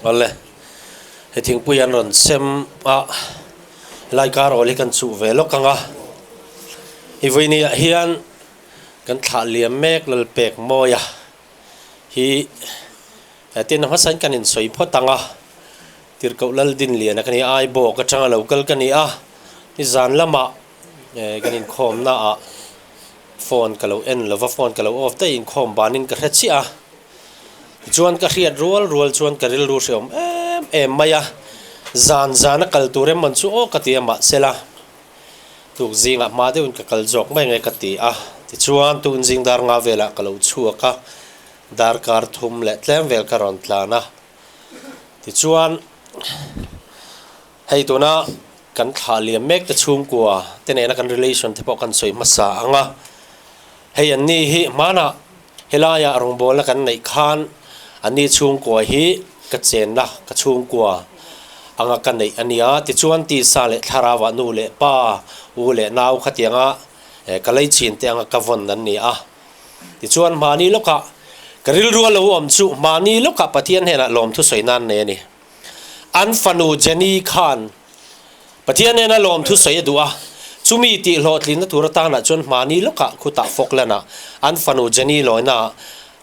Awle, he thingpui an rawn sem a, helai kar awl hi kan chuh ve lawk ang a, i vawinia hian kan thlah liam mek Lalpek Mawia hi tin a hmasain kan insawi phawt ang a, Tirhkoh Laldinliana ka ni a, Aibawk atanga lo kal ka ni a, nizan lamah kan inkhawmna ah phone ka lo en lova, phone ka lo off daih inkhawm banin ka hre chiah a. Tichuan ka hriat rual rual chuan ka rilru hreawm em em mai a, zan zana kal tur em mawn chu aw ka ti a mahsela tuk zingah hma deuhin ka kal zawk mai nge ka ti a. Tichuan tun zing dar nga velah ka lo chhuak a, darkar thum leh tlem vel ka rawn tlan a. Tichuan hei tuna kan thlah liam mek te chhungkua te nena kan relation te pawh kan sawi hmasa ang a. Hei an ni hi hmanah helaiah rawngbawlna kan neih khan an ni chhungkua hi ka chenna ka chhungkua anga ka neih a nia. Tichuan tisa leh thlarauah nu leh pa, u leh nau khatianga ka lei chin te anga ka vawn an ni a. Tichuan hmahni lawkah ka rilru a lo awm chu hmahni lawkah Pathian hnenah lawmthu sawi nan nei a ni. An fanu Jenny khan Pathian nena lawmthu sawi a duh a, chumi tih hlawhtlinna tur atanah chuan hmahni lawkah khutah Falkland-ah an fanu Jenny lawina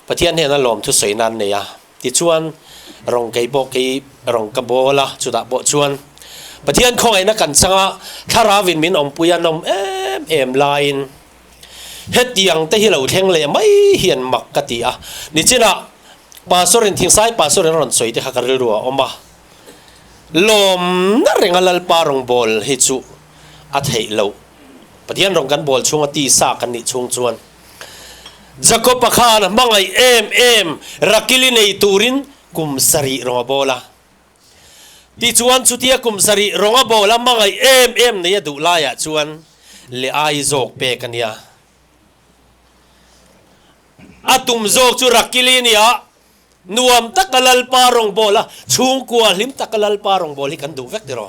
Pathian hnena lawmthu sawi nan nei a. Tichuan, rawng kei pawh kei rawng ka bawl a, chutah pawh chuan Pathian khawngaihna kan chang a, thlarauin min awmpui a nawm em em laiin hetiang te hi lo thleng leh mai hian mak ka ti a. Nichinah Pastor-in Thingsai Pastor-in a rawn sawi te kha ka rilru a awm a. Lawmna renga Lalpa rawngbâwl hi chu a theih loh. Pathian rawng kan bâwl chhunga tisa kan nih chhung chuan Jakob-a khan a hmangaih em em Rakili nei turin kum sarih rawng a bâwl a. Tichuan chutia kum sarih rawng a bâwl a hmangaih em em nei a duh laiah chuan Leai zawk pek a nia. A tum zawk chu Rakili a ni a. Nuam taka Lalpa rawngbâwl a, chhungkua hlim taka Lalpa rawngbâwl hi kan duh vek tiraw?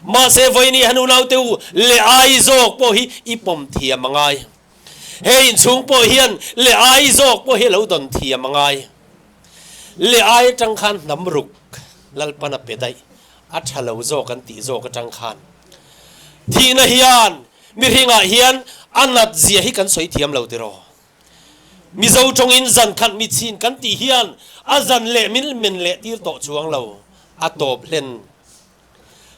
Mahse, vawiin han unaute u leh ai zawk pawh hi i pawm thiam a ngai. He inchhung pawh hian leh ai zawk pawh hi a lo dawn thiam a ngai. Leh ai atang khan hnam ruk Lalpan a pe daih, a tha lo zawk an tih zawk atang khan. Thihna hian mihringah hian a nat zia hi kan sawi thiam lo tiraw? Mizo tawngin zan khat mi chin kan tih hian a zan leh min men leh tir tawh chuang lo, a tawp hlen.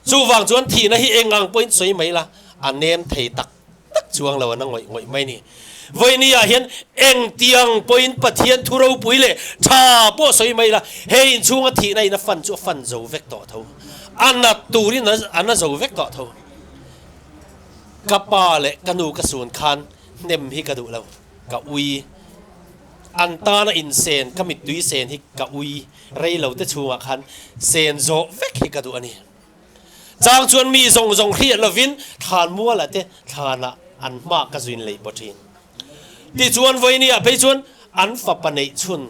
Chuvang chuan thihna hi eng ang pawhin sawi mai la, a nem thei tak tak chuang lo, a na ngawih ngawih mai ni. Vawinia hian eng tiang pawhin Pathian thu ropui leh tha pawh sawi mai la, he inchhunga thihna in a fan chu a fan zo vek tawh tho, a nat turin a na zo vek tawh tho. Ka pa leh ka nu ka sun khan Hnem hi ka duh lo, ka ui. An tana insen, ka mittui sen hi ka ui rei lo te chhungah khan sen zawh vek hi ka duh a ni. Chang chuan mi zawng zawng hriat lovin thlan mualah te thlanah an hma ka zuin lei baw thin. Tichuan vawinia phei chuan an fapa neih chhun,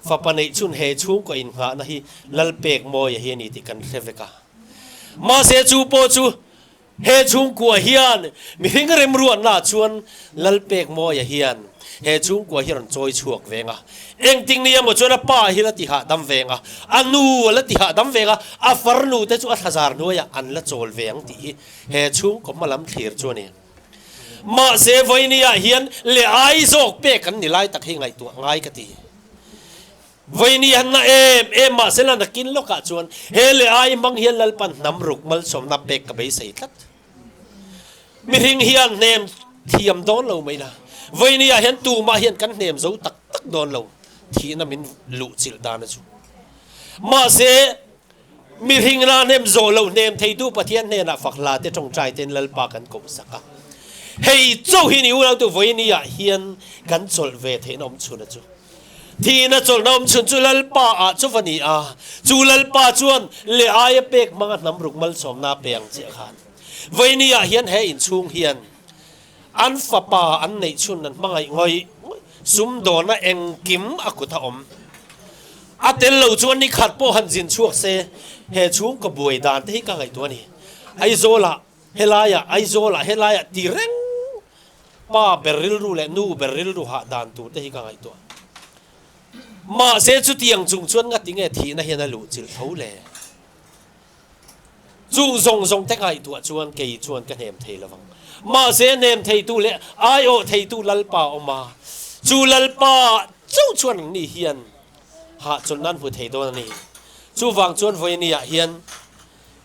fapa neih chhun he chhungkaw innghahna hi Lalpekmawia hi a ni tih kan hre vek a. Mahse chu pawh chu He chhungkua hian mihring remruatna chuan Lalpekmawia hian he chhungkua hi a rawn chawi chhuak veng a. Engtik ni emaw chuan a pa hi la ti hahdam veng a, a nu a la ti hahdam veng a, a farnu te chu a thlazar hnuaiah an la chawl ve ang tih hi he chhungkaw hma lam thlir chu a ni. Mahse vawinia hian leh ai zawk pek an ni lai tak hi ngaihtuah ngai ka ti. Vawiini han na em em mahsela nakin lawkah chuan he leh ai hmang hian Lalpan hnam ruk malsawmna pek ka beisei tlat. Mihring hian hnem thiam dawn lo mai la, vawiini ah hian tumah hian kan hnem zo tak tak dawn lo thihna min luh chilh dan a chu. Mahse, mihring la hnem zawh lo hnem theitu Pathian hnenah fak hla te tawngtai ten Lalpa kan kohsak a. Hei chauh hi ni unautu vawiini ah hian kan chawlh ve theihna awm chhun a chu. Thihna chawlhna awm chhun chu Lalpa ah chu va ni a, chu Lalpa chuan leh aia pek hmanga hnam ruk malsawmna a pe ang chiah khan. Vawiini ah hian he inchhung hian an fapa an neih chhun an hmangaih ngawih ngawih sumdawna engkim a kut a awm. A tel lo chuan ni khat pawh han zin chhuak se he chhungkaw buai dan te hi ka ngaihtuah a ni. Aizawlah helaiah Aizawlah helaiah ti reng Pa ber rilru leh nu ber rilru hah dan tur te hi ka ngaihtuah. Mahse chutiang chung chuan ngati nge thihna hian a luh chilh tho le? Chung zawng zawng te ngaihtuah chuan kei chuan ka hnem thei lo vang. Mahse hnem theitu leh aiawh theitu Lalpa a awm a, chu Lalpa chauh chuan ang ni hian hahchawlh nan hmu thei dawn a ni. Chuvang chuan vawinia hian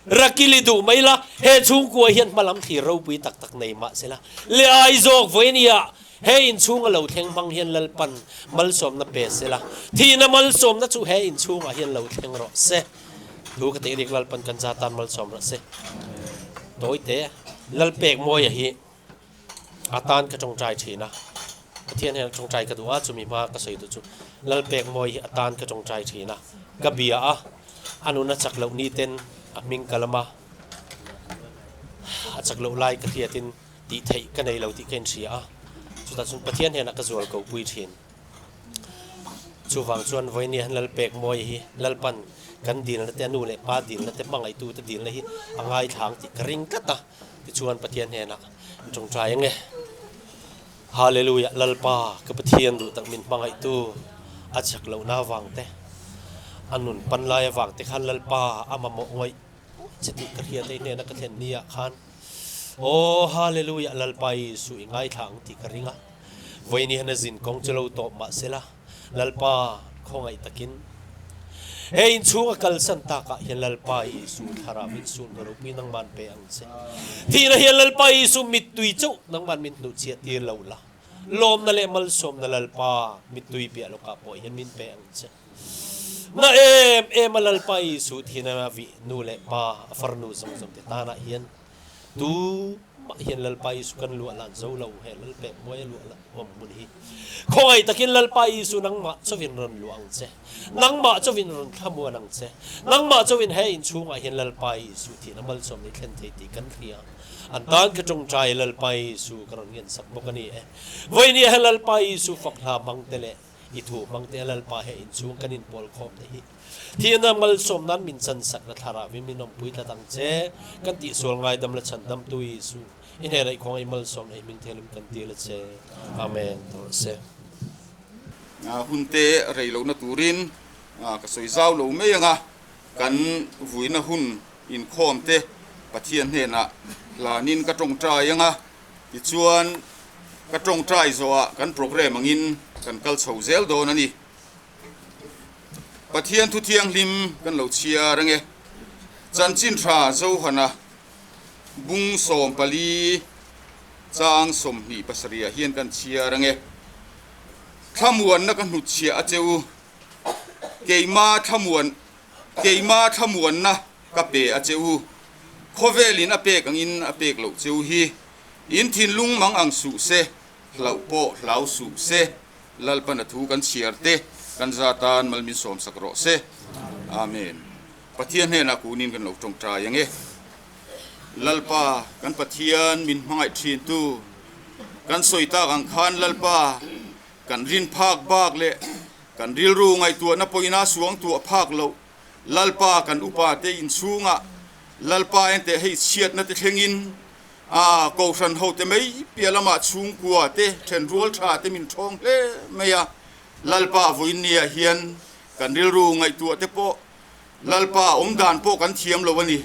Rakili duh mai la, he chhungkua hian hmalam thlir ropui tak tak nei mah sela, le ai zawk vawinia he inchhunga lo thleng hmang hian Lalpan malsawmna pe sela, thihna malsawmna chu he inchhungah hian lo thleng rawh se. Thu ka tih rik Lalpan kan za tan malsawm rawh se. Tawi te, Lalpekmawia hi a tan ka tawngtai thin a, Pathian hian a tawngtai ka duh a, chumi hma ka sawi duh chu Lalpekmawia hi a tan ka tawngtai thin a, ka bia a, a nuna chak loh ni ten a hming ka lam a, a chak loh lai ka hriatin tih theih ka nei lo tih ka inhria a, chutah chuan Pathian hnenah ka zual ko pui thin. Chuvang chuan vawinia hian Lalpekmawia hi Lalpan kan dilna te, a nu leh pa dilna te, hmangaihtute dilna hi a ngaithlang tih ka ring tlat a. Tichuan Pathian hnenah in tawngtai ang e. Hallelujah, Lalpa ka Pathian duh tak min hmangaihtu a chak lohna avang te, a nun pan lai avang te khan Lalpa a mamawh ngawih che tih ka hriat a i hnena ka thlen ni ah khan Aw Hallelujah, Lalpa Isu i ngaithla ang tih ka ring a. Vawiin hian a zin kawng chu lo tawp mah sela, Lalpa khawngaih takin he inchhung a kalsan takah hian Lalpa Isu thlarau in sulhnu ropui nangman pe ang che. Thihna hian Lalpa Isu mittui chauh nangman min hnuhchhiah tir lo la, lawmna leh malsawmna Lalpa mittui piah lawkah pawh hian min pe ang che. Na em em a Lalpa Isu thihna vih nu leh pa a farnu zawng zawng te tanah hian Tu mah hian Lalpa Isu kan luah lan zo lo, he Lalpek hmuaia luah lan awm hmun hi. Khawngaih takin Lalpa Isu nangmah chawin rawn luah ang che. Nangmah chawin rawn thlamuan ang che. Nangmah chawin he inchhungah hian Lalpa Isu thihna malsawm ni thlen thei tih kan hria. An tan ka tawngtai Lalpa Isu ka rawn ngensak bawk a ni e. Vawinia he Lalpa Isu fak hla hmang te leh i thu hmang te Lalpa he inchhung kan inpawl khawm te hi Thihna malsawm nan min chansakna thlarau in min awmpui tlat ang che. Kan tihsual ngaidam la chhandamtu Isu, i hnenah i khawngaih malsawmna i hming thelum kan dil a che. Amen. Ti rawh se. Hun te rei lohna turin ka sawi zau lo mai ang a, kan vuina hun inkhawm te Pathian hnenah hlanin ka tawngtai ang a, tichuan ka tawngtai zawhah kan programme angin kan kal chho zel dawn a ni. Pathian thu thianghlim kan lo chhiar ange. Chanchin tha Johana bung 14 chang 27 ah hian kan chhiar ange. Thlamuanna ka hnutchhiah a che u, keima thlamuan keima thlamuanna ka pe a che u, khawvelin a pek angin a pek loh che u hi, in thinlung mang ang suh se, hlauh pawh hlau suh se. Lalpan a thu kan chhiar te kan za tan mal min sawmsak rawh se. Amen. Pathian hnenah kunin kan lo tawngtai ang e. Lalpa kan Pathian min hmangaih thin tu kan sawi tak ang khan Lalpa kan rin phak bak leh kan rilru ngaihtuahna pawhin a suang tuah phak loh Lalpa kan upa te inchhungah Lalpa enteh hei chhiatna te thlengin A Kohhran hote mai piah lamah chhungkua te thenrual tha te min thawng hle mai a, Lalpa vawiinniah hian kan rilru ngaihtuah te pawh Lalpa awm dan pawh kan thiam lo a ni.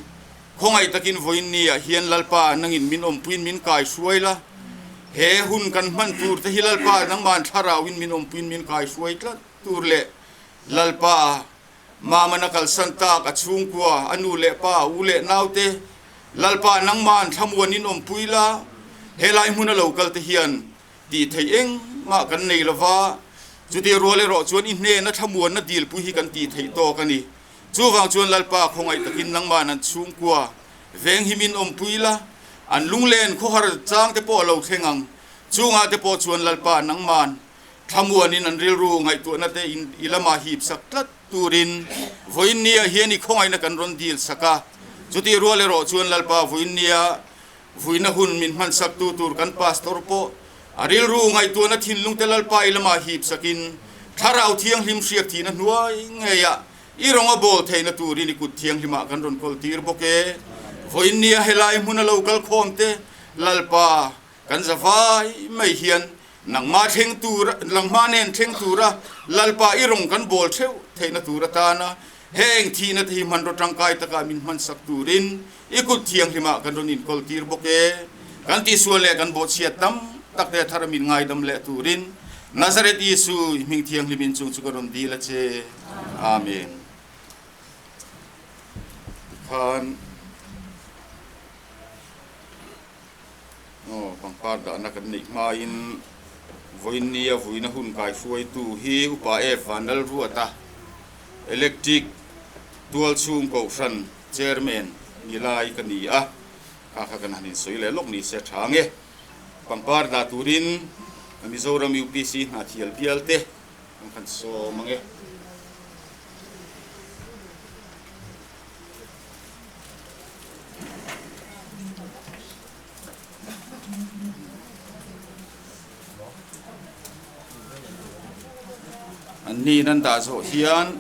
Khawngaih takin vawiinniah hian Lalpa nangin min awmpuiin min kai hruai la, he hun kan hman tur te hi Lalpa nangman thlarauin min awmpuiin min kai hruai tlat tur leh Lalpa Maman a kalsan tak, a chhungkua, a nu leh pa, u leh naute, Lalpa nangman thlamuan in awmpui la, helai hmun a lo kal te hian tih theih engmah kan nei lova, chuti rual erawh chuan i hnena thlamuanna dilpui hi kan tih theih tawk a ni. Chuvang chuan Lalpa khawngaih takin nangman an chhungkua venghim in awmpui la, an lunglen khawhar chang te pawh a lo thleng ang, chungah te pawh chuan Lalpa nangman Thlamuanin an rilru ngaihtuahna te i lamah hip sak tlat turin vawiinnia hian i khawngaihna kan rawn dil sak a. Chutih rual erawh chuan Lalpa vawiinnia vuina hun min hman sak tu tur kan pastor pawh a rilru ngaihtuahna thinlung te Lalpa i lamah hip sakin Thlarau Thianghlim hriak thihna hnuai ngeiah i rawng a bawl theihna turin i kut thianghlimah kan rawn kawl tir bawk e. Vawiinnia helai hmuna lo kal khawm te Lalpa kan za vai mai hian. Nangmah thleng tur, nangmah nen thleng tura Lalpa i rawng kan bawl theuh theihna tur atana heng thihna te hi hmanraw tangkai taka min hmansak turin i kut thianghlimah kan rawn inkawl tir bawk e. Kan tihsual leh kan bawhchhiat tam tak te thar min ngaidam leh turin Nazareth Isu i hming thianghlimin chung chu ka rawn dil a che. Amen. Tikhan. Aw, pangpar dahna kan neih hmain vawiinnia vuina hun kaihruaitu hi Upa F Vanlalruata, Electric Tualchhung Kohhran Chairman ni lai ka ni a, kha kha kan han insawi leh lawk ni se tha ang e. Pangpar dah turin Mizoram UPC Hnahthial bial te an han sawm ang e. An hnin an dah zawh hian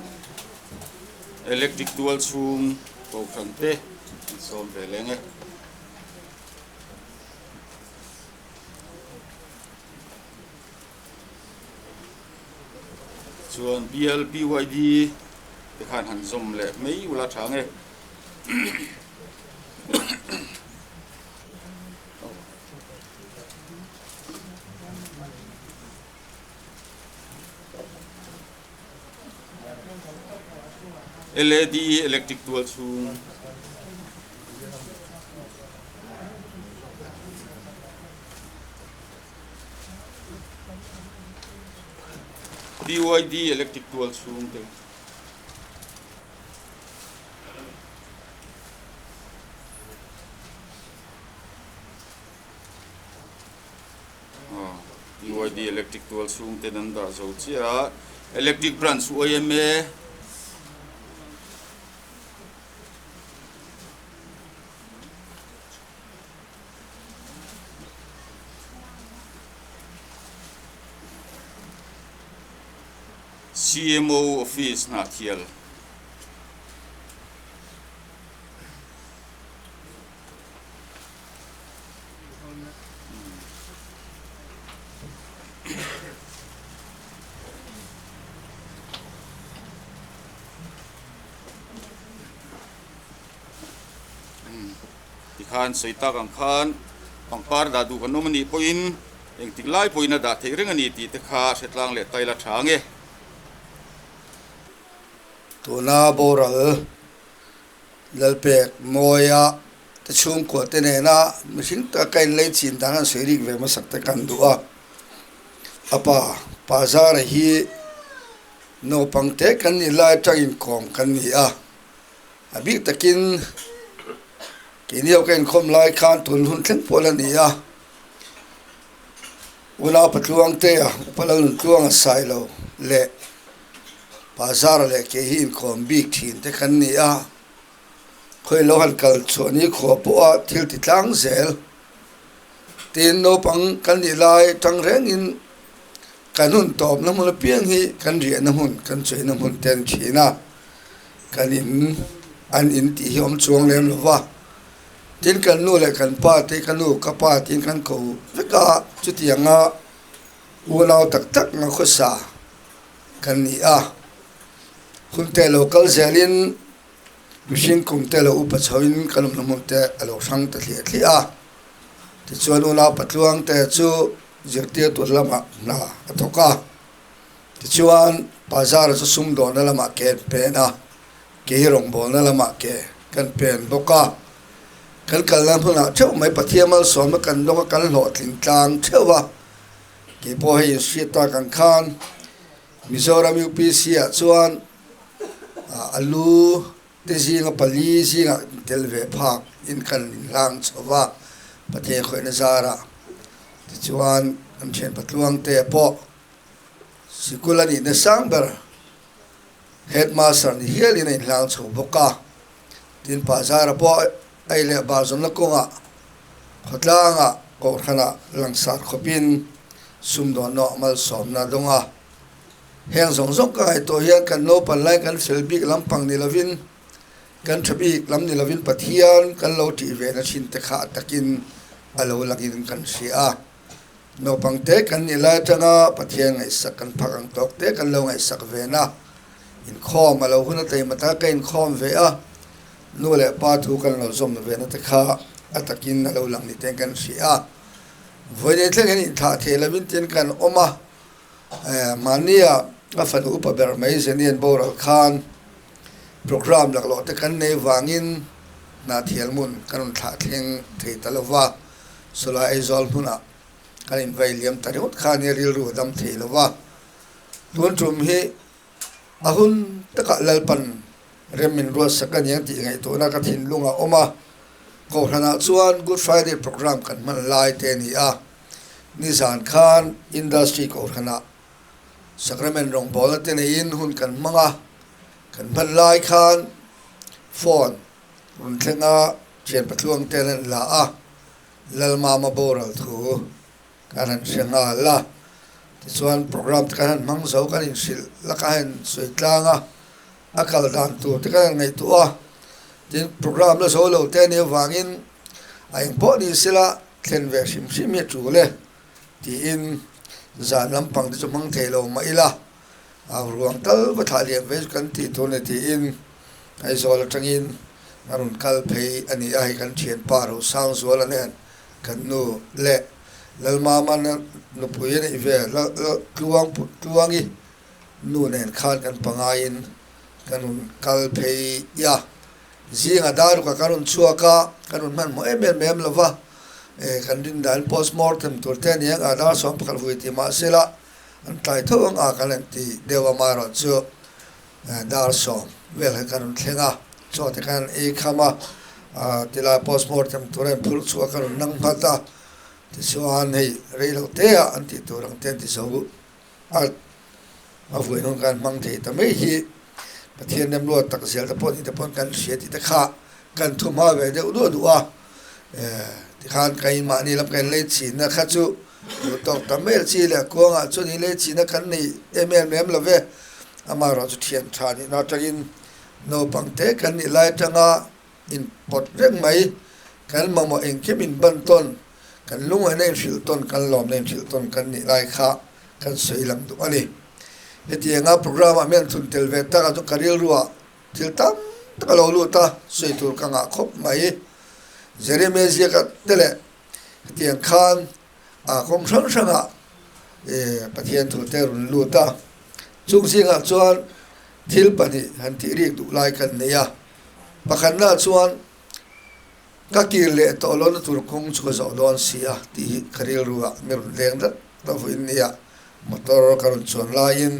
electric tual chhung kohhran te an sawm ve leng e. Chuan bial PYD te khan han zawm leh mai ula tha nge. LAD electric tual chhung. BYD electric tual chhung te. BYD electric tual chhung ten an dah zo chiah a, electric branch yma. CMO office Hnahthial. Tikhan sawi tak ang khan pangpar dah duh kan awm a nih pawhin engtik lai pawhin a dah theih reng a ni tih te kha hre tlang leh taila tha ang e. Tuna boral Lalpek Mawia te chhungkua te nena mihring taka ka inlei chin dan an sawi rik ve hmasak te kan duh a, a pa pa Zara hi naupang te kan nih lai atang inkawm kan ni a. A bik takin keini ho ka inkhawm lai khan tun hun thleng pawh la ni a, unau patluang te a upa lal nun tluang a sai lo leh bazar leh kei hi inkhawm bik thin te kan ni a, khawi lo han kal chhuah ni khua pawha thil ti tlang zel tin naupang kan nih lai tang rengin kan hun tawpna hmun apiang hi kan riahna hmun kan chawina hmun te an thin a. Kan in an in tih hi awm chuang lem lo va, tin kan nu leh kan pa te ka nu ka pa tiin kan ko vek a, chutianga unau tak tak nga khawsa kan ni a, hun te lo kal zelin mihring kum te lo upa chhoin kan awmna hmun te a lo hrang ta thliah thliah a, tichuan unau patluang te chu zirtirtu lamah hna a thawk a. Tichuan, Bazar chu sumdawnna lamah ke an pen a, kei hi rawngbawlna lamah ke kan pen bawk a. Kan kalna hmunah theuh mai Pathian malsawmna kan dawng a, kan hlawhtling tlang theuh a. Kei pawh hei inhriat tak ang khan Mizoram UPC ah chuan a lu te zinga pali zingah tel ve phak in kan inhlang chho va, Pathian khawihna zarah. Tichuan, kan thian patluang te pawh Sikul a nihna sang ber Headmaster ni hialin a inhlang chho bawk a, tin Pazara pawh ei leh bar zawmna kawngah khawtlangah Kohhranah langsar khawpin sumdawnnaw malsawmna a dawng a. Heng zawng zawng ka ngaihtuah hian kan naupan lai kan fel bik lampang ni lovin, kan tha bik lam ni lovin Pathian kan lo tih ve na thin te kha a takin a lo langin kan hria a. Naupang te kan nih lai atanga Pathian ngaihsak kan phak ang tawk te kan lo ngaihsak ve na. Inkhawm a lo hun a taima taka ka inkhawm ve a, nu leh pa thu kan lo zawm ve na te kha a takin a lo lang ni ten kan hria a. Vawiin thleng hian inthlah thei lovin tin kan awm a, mahnia a fanu upa ber mai Zenian boral khan programme laklawh te kan nei vangin Hnahthial hmun kan rawn thlah thleng thei ta lova, Sawlai Aizawl hmunah kan invai liam ta ringawt kha nia rilru a dam thei lova. Tun tum hi a hun takah Lalpan rem min ruatsak a niang tih ngaihtuahna ka thinlung a awm a, Kohhranah chuan Good Friday programme kan hman lai te a ni a, nizan khan Industry Kohhranah Sacrament rawngbawlna te neiin hun kan hmang a, kan hman lai khan phone rawn thleng a, thian patluang te an han la a, Lalmama boral thu kan han hre nghal a, tichuan programme te kan han hmang zo kan inhrilh laka a insawi tlang a, a kal dan tur te kan han ngaihtuah a, tin programme la zo lo te a nih avangin a engpawh ni sela thlen ve hrim hrim hi a tul e tiin zan lampang te chu hmang thei lo mah ila a ruang tal va thlah liam ve chu kan tih tur a ni tiin Aizawl atangin a rawn kal phei a ni a, hei kan thianpa Rosangzuala nen kan nu leh Lalmama nupui a neih ve Tluangi nu nen khan kan pangaiin kan rawn kal phei a, zinga darukah kan rawn chhuak a, kan rawn hmanhmawh em em em lo va, kan rin dan postmortem tur te a ni ang a, dar 11 vui tih mah se la an tlai tho ang a kan han ti deuh a, amaherawhchu dar 10 vel khan kan rawn thleng a, chaw te khan an ei kham a, tilai postmortem tur a inphurh chhuah kan rawn nang nghat a, tichuan hei reilote ah an tih tur ang te an ti zo a. A vui hun kan hmang thei ta mai hi Pathian remruat tak zel te pawh ni te pawn kan hria tih te kha kan thu hma ve deuh duah duh a, tikhan ka in mahni lam kan lei chinna kha chu duh tawk ta mai a chi leh kuangah chuan in lei chinna kan nei em em lem lo ve, amaherawhchu thian tha nihna atangin naupang te kan nih lai atanga inpawt reng mai, kan mamawh engkim inban tawn, kan lungaihna inhrilh tawn, kan lawmna inhrilh tawn kan nih lai kha kan sawi lang duh a ni. Hetianga programme ah hian thun tel ve tak a chu ka rilruah thil tam tak a lo lut a, sawi tur ka ngah khawp mai. Jeremia ziaka te leh hetiang khan a kawng hrang hrangah Pathian thu te rawn lut a, chung zingah chuan thil pahnih han tih rik duh lai kan nei a. Pakhatna chuan ka kir leh tawh lohna tur kawng chu ka zawh dawn si a tih hi ka rilru ah mi rawn leng dat dat vawiin nia motor ka rawn chuan laiin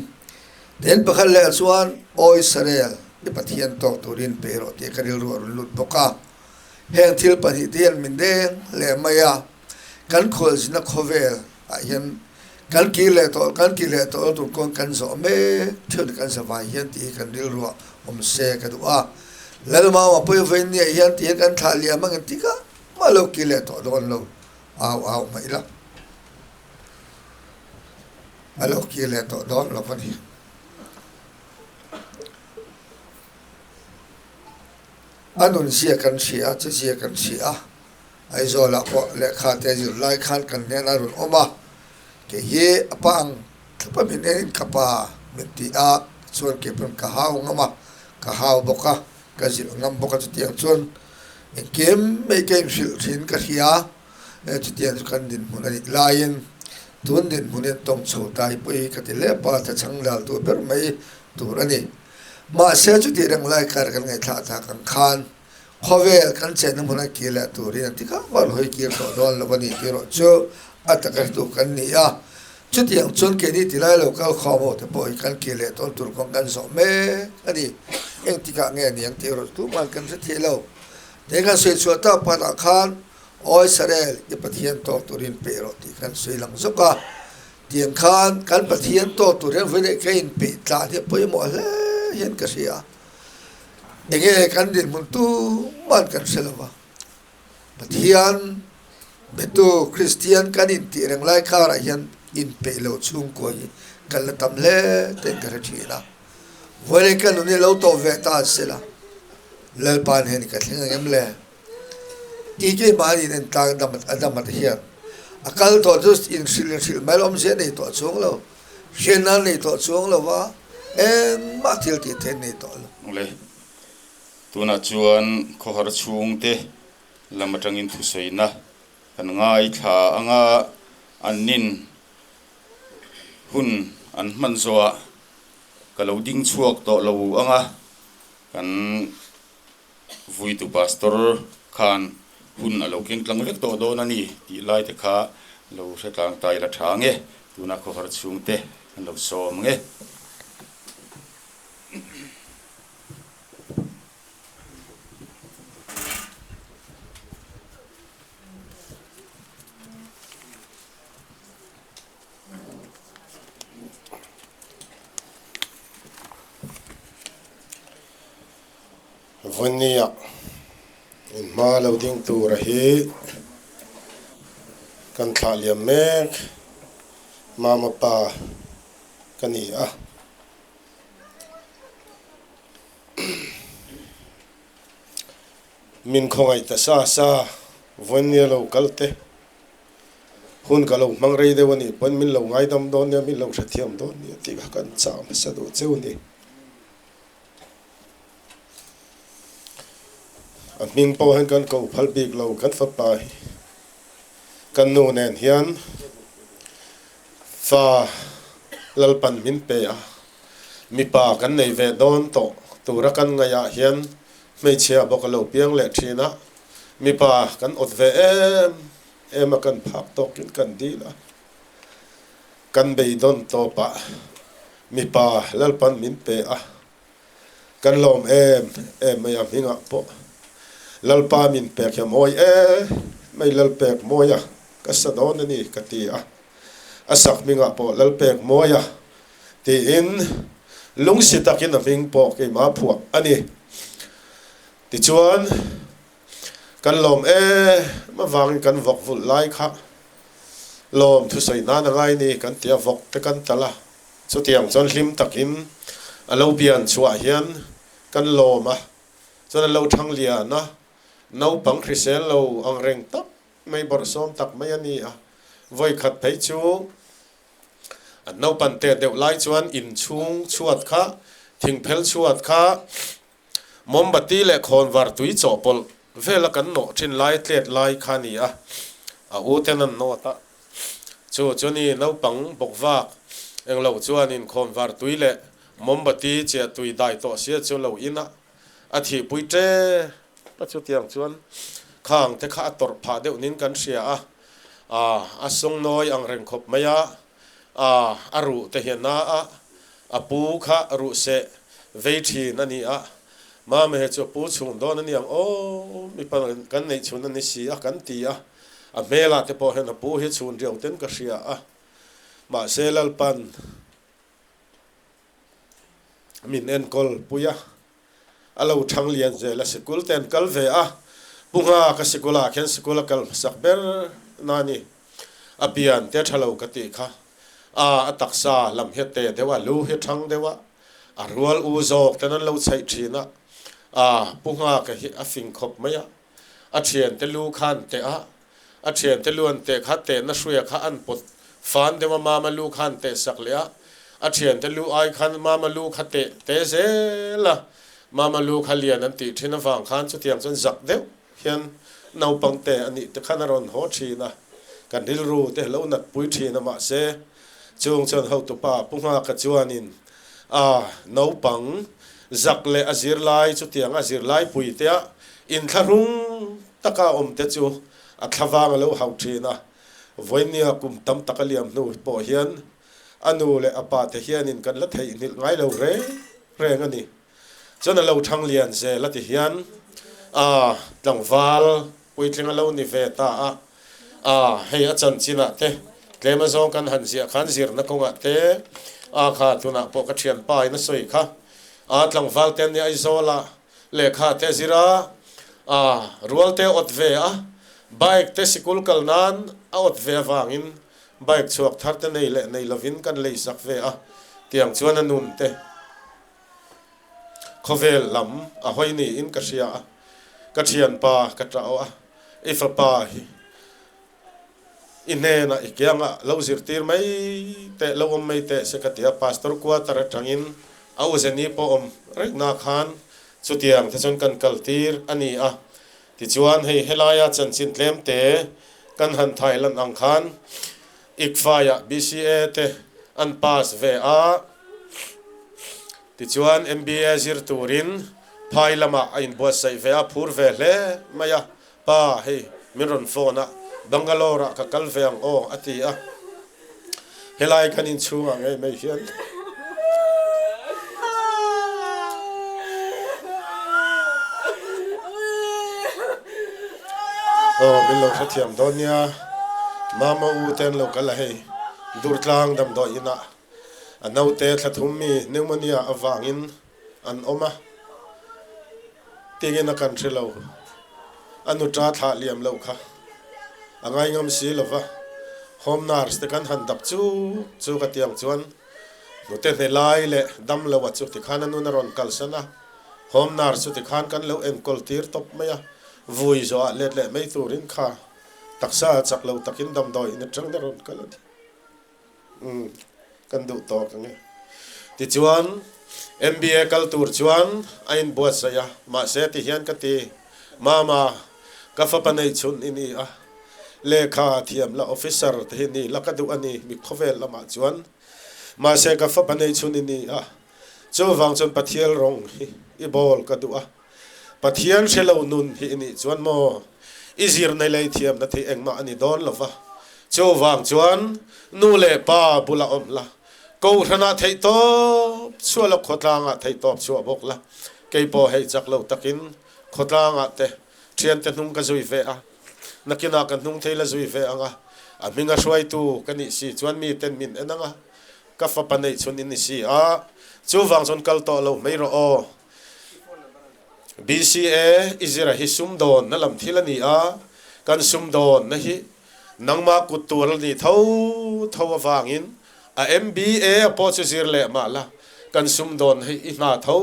then pakhat leh chuan Awi Sarel i Pathian tawk turin pe rawh tih ka rilru a rawn lut bawk a. Heng thil pahnih te hian min deng leh mai a, kan khualzina khawvel ah hian kan kir leh tawh kan kir leh tawh tur kawng kan zawh mek theuh ni kan zavai hian tih hi kan rilruah awm se ka duh a. Lalmama pawi vawiin nia hian tih hi kan thlah liam ang engtik ah mah lo kir leh tawh dawn lo au au mah ila a lo kir leh tawh dawn lo a ni. A nun zia kan hria a, chezia kan hria a, Aizawlah pawh lehkha te zir lai khan kan hnenah a rawn awm a, kei hi a pa ang thlapa min enin ka pa min ti a, tichuan kei pawn ka hau ngam a, ka hau bawk a, ka zilh ngam bawk a, chutiang chuan engkim mai ka inhrilh thin ka hria, chutiang chu kan dinhmun a nih laiin tun dinhmun hian tawng chho ta hi pawh hi ka ti hle pa ta chhang dal tur ber mai tur a ni. Mahse chutih reng lai kar kan ngaihthlah tak ang khan khawvel kan chenna hmuna kir leh turin a ti kha var hawi kir tawh dawn lo a ni tih erawh chu a taka hretu kan ni a. Chutiang chuan keini tilai lo kal khawm ho te pawh hi kan kir leh tawn tur kawng kan zawh mek a ni. Engtikah nge ni ang tih erawh chu tumah kan hre thei lo. Tei kan sawi chhuah tak pakhatah khan Awi Sarel i Pathian tawk turin peih rawh tih kan sawi lang zawk a. Tiang khan kan Pathian tawk tur hian vawiin ka inpeih tlan hi a pawimawh hle hian ka hria. Enge kan dinhmun tuman kan hre lo va. Pathian betu Kristian kan intih reng lai karah hian inpeih lo chhungkua hi kan la tam hle tein ka hre thin a. Vawiin ka nun hi lo tawp ve ta sela Lalpa nen ka thleng ang em le? Tih keimahni in entlang a dam a ti hian. A kal tawh chu inhrilh inhrilh mai awmzia nei tawh chuang lo, hriatna nei tawh chuang lo va, engmah thil tih theih nei tawh lo. Le, tunah chuan khawhar chhungte lam atangin thusawiina kan ngaithla anga an nin hun an hman zawhah ka lo ding chhuak tawh lo anga kan Vuitu Pastor khan hun a lo keng tlang vek tawh dawn a ni tih lai te kha lo hre tlang ta ila tha nge, tuna khawhar chhungte an lo sawm nge. Vawnia in hma lo ding tura hi kan thlah liam mek mama pa ka ni a. Min khawngaih ta sa sa Vawnia lo kal te hun ka lo hmang rei deuh a nih pawn min lo ngaidam dawn nia min lo hrethiam dawn nia tih kha kan chah hmasa duh cheu a ni. A hming pawh hian kan ko phal bik lo kan fapa hi kan nu nen hian fa Lalpan min pe a, mipa kan nei ve dawn tawh tura kan ngaihah hian hmeichhia bawk a lo piang leh thin a, mipa kan awt ve em em a kan phak tawkin kan dil a. Kan beidawn tawpah mipa Lalpan min pe a, kan lawm em em mai a hmingah pawh Lalpa min pek hi a mawi em mai Lalpek mawia ka sa dawn a ni ka ti a, a sak hmingah pawh Lalpek mawia tiin lungsi takin a hming pawh keimah phuah a ni. Tichuan. Kan lawm em avangin kan vawk vulh lai kha lawm thusawi nan a ngai ni kan ti a, vawk te kan tal a, chutiang chuan hlim takin a lo pian chhuah hian kan lawm a, chuan a lo thang lian a, naupang hrisel lo ang reng tak mai bawrhsawm tak mai a ni a, vawikhat phei chu an naupan te deuh lai chuan inchhung chhuat kha thingphel chhuat kha Mombati leh khawnvar tui chawhpawlh vela kan nawh thin lai tlet lai kha a ni a, a u ten an nawt a. Chu chu ni naupang bawk vak englo chuanin khawnvar tui leh mombati chiah tui dai tawh sia chu lo in a, a thihpui tep a chutiang chuan khang te kha a tawrh phah deuh nin kan hria a, a sungnawi ang reng khawp mai a. A, a ruh te hian na a, a pu kha ruh seh vei thin a ni a, Mama he chu a pu chhung dawn a ni ang aw, mipa kan neih chhun a ni si a kan ti a, a hmelah te pawh hian a pu hi chhun riau ten ka hria a, mahse Lalpan min enkawl pui a. A lo thang lian zel a, sikul te an kal ve a, Pu Nghaka sikulah khian sikul a kal hmasak ber na a ni. A pian te tha lo ka tih kha, a a taksa lam hi a te deuh a, lu hi a thang deuh a, a rual u zawk ten an lo chhaih thin a, a Pu Nghaka hi a fing khawp mai a, a thiante lu kha an teh a, A thiante lu an teh kha tehna hruia kha an pawt fan deuh a, mama lu kha an teh sak leh a, a thiante lu ai khan mama lu kha teh te zel a, mama lu kha lian an tih thin avang khan chutiang chuan zak deuh hian naupang te a nih te khan a rawn haw thin a, kan rilru te lo nat pui thin a mahse chung chuan hotupa Pu Nghaka chuanin a naupang zak leh a zirlai chutiang a zirlai pui te a inthlahrung taka awm te chu a thlavang a lo hauh thin a, vawinia kum tam tak a liam hnu pawh hian a nu leh a pa te hianin kan la theihnghilh ngai lo reng reng a ni. Chuan a lo thang lian zel a ti hian a tlangval puitling a lo ni ve ta a, a hei a chanchinah te tlem azawng kan han ziah khan zirna kawngah te a kha tunah pawh ka thianpa in a sawi kha a tlangval te an ni Aizawl ah Lehkha te zir a, a rual te awt ve a, bike te sikul kal nan a awt ve avangin bike chhuak thar te nei leh nei lovin kan lei sak ve a, tiang chuan a nun te khawvel lam a hawi niin ka hria a, ka thianpa ka tah a, i fapa hi. I hnenah i kiangah lo zirtir mai teh, lo awm mai teh se ka ti a, Pastor quarter atangin a u Zeni pawh awm rengna khan chutiang te chuan kan kaltir a ni a. Tichuan hei helaia chanchin tlem te kan han thai lan ang khan ICFAI-ah BCA te an pass ve a, tichuan MBA zir turin phai lamah a inbuatsaih ve a, phur ve hle mai a. Pa, hei min rawn phone a, Bangalore ah ka kal ve ang aw a ti a. Helai kan inchhungah ngei mai hian. Aw, min lo hrethiam dawn nia, Mama u te an lo kal a hei, Durtlang damdawi inah a naute thla thum mi pneumonia avangin an awm a. Tingin a kan hre lo. A nuta thlah liam loh kha a ngai ngam si lo va, home nurse te kan han dap chuk chuk a tiang chuan hnute hne lai leh dam lo a chu tikhan a nun a rawn kalsan a, home nurse chu tikhan kan lo enkawl tir tawp mai a, vui zawhah let leh mai turin kha taksa chak lo takin damdawi in atangin a rawn kal a ni. Umm, kan duh tawk ang e. Tichuan, MBA kal tur chuan a inbuatsaih a, mahse tihian ka ti, Mama, ka fapa nei chhun i ni a, lehkha thiam la officer te hi ni la ka duh a ni, mi khawvel lamah chuan. Mahse ka fapa nei chhun i ni a, chuvang chuan Pathial rawng hi i bawl ka duh a. Pathian hre lo nun hi i nih chuan maw i zirna lei thiamna thei engmah a ni dawn lo va. Chuvang chuan nu leh pa bula awm la, kohhranah theih tawp chhuah la, khawtlangah theih tawp chhuah bawk la. Kei pawh hei chak lo takin khawtlangah te thiante hnung ka zui ve a, nakinah ka hnung thei la zui ve ang a, a hminga hruaitu ka nih si chuan miten min en ang a, ka fapa neih chhun i ni si a, chuvang chuan kal tawh lo mai rawh aw. BCA i zira hi sumdawnna lam thil a ni a, kan sumdawnna hi nangmah kut tur a nih tho tho avangin a MBA a pawh chu zir leh mah la, kan sumdawnna hi i hna tho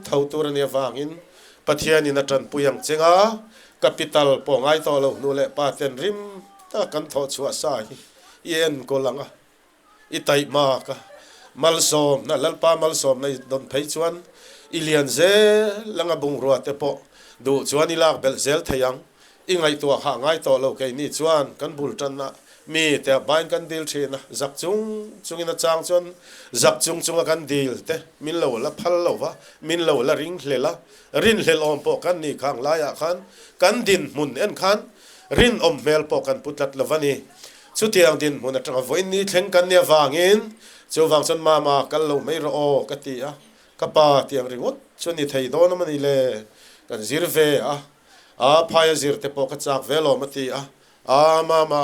tho tur a nih avangin Pathianin a tanpui ang cheng a, capital pawh ngai tawh lo hnu leh pa ten rim taka kan thawh chhuah sa hi i enkawl ang a. I taihmak a, malsawmna, Lalpa malsawmna i dawn phei chuan i lian zel anga bungrua te pawh duh chuan i lak belh zel thei ang. I ngaihtuah hah ngai tawh lo keini chuan kan bul tanna mi te a bain kan dil thin a, zak chung chungin a chang chuan zak chung chunga kan dil te min lo la phal lo va, min lo la ring hlel a, rinhlelh awm pawh kan ni khang laiah khan kan dinhmun en khan rinawm hmel pawh kan pu tlat lo va ni. Chutiang dinhmun atanga vawiin ni thleng kan nia vangin chuvang chuan mama kal lo mai rawh aw ka ti a, ka pa tiang ringawt chu ni thei dawn a mawni le, kan zir ve a, aa phaia zir te pawh ka chak ve lawm a ti a, aa mama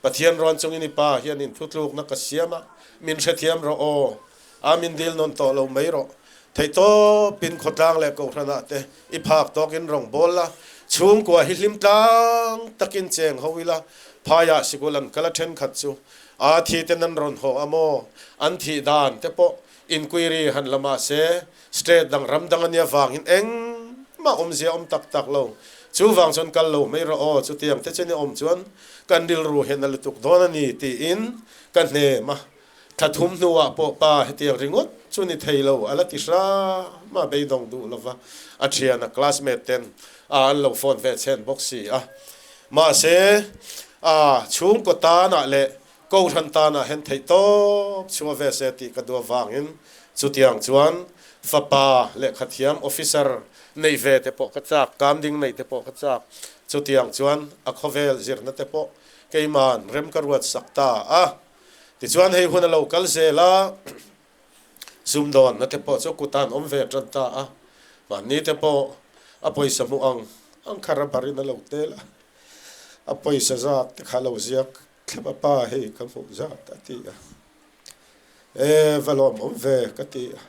Pathian rawn chungin i pa hian inthutlukna ka siam a, min hrethiam rawh aw, aa min dil nawn tawh lo mai rawh, theihtawpin khawtlang leh kohhranah te i phak tawkin rawng bawl la, chhungkua hi hlim tlang takin cheng ho ila, phaiah sikul an kal a thenkhat chu aa thi ten an rawn haw a maw, an thih dan te pawh inquiry han la mah se state dang ram dang ania vangin engmah awmzia awm tak tak lo, chuvang chuan kal lo mai rawh aw, chutiang te chu ni awm chuan kan rilru hian a lutuk dawn a ni tiin ka hnem a. Thla thum hnuah pawh pa hetiang ringawt chu ni thei lo a la ti hram a, beidawng duh lova a thian a classmate ten a an lo phone ve chhen bawk si a. Mahse, a chhungkaw tanah leh kohhran tanah hian theih tawp chhunga ve se tih ka duh avangin chutiang chuan fapa lehkhathiam officer neih ve te pawh ka chak, kamding neih te pawh ka chak. Chutiang chuan a khawvel zirna te pawh keiman rem ka ruat sak ta a. Tichuan hei hun a lo kal zel a, sumdawnna te pawh chu kutan awm ve tan ta a, mahni te pawh a pawisa hmuh ang ang kha rubber in a lo tel a, a pawisa zat te kha a lo ziak thlep a, pa hei ka hmuh zat a ti a, e va lawmawm ve ka ti a,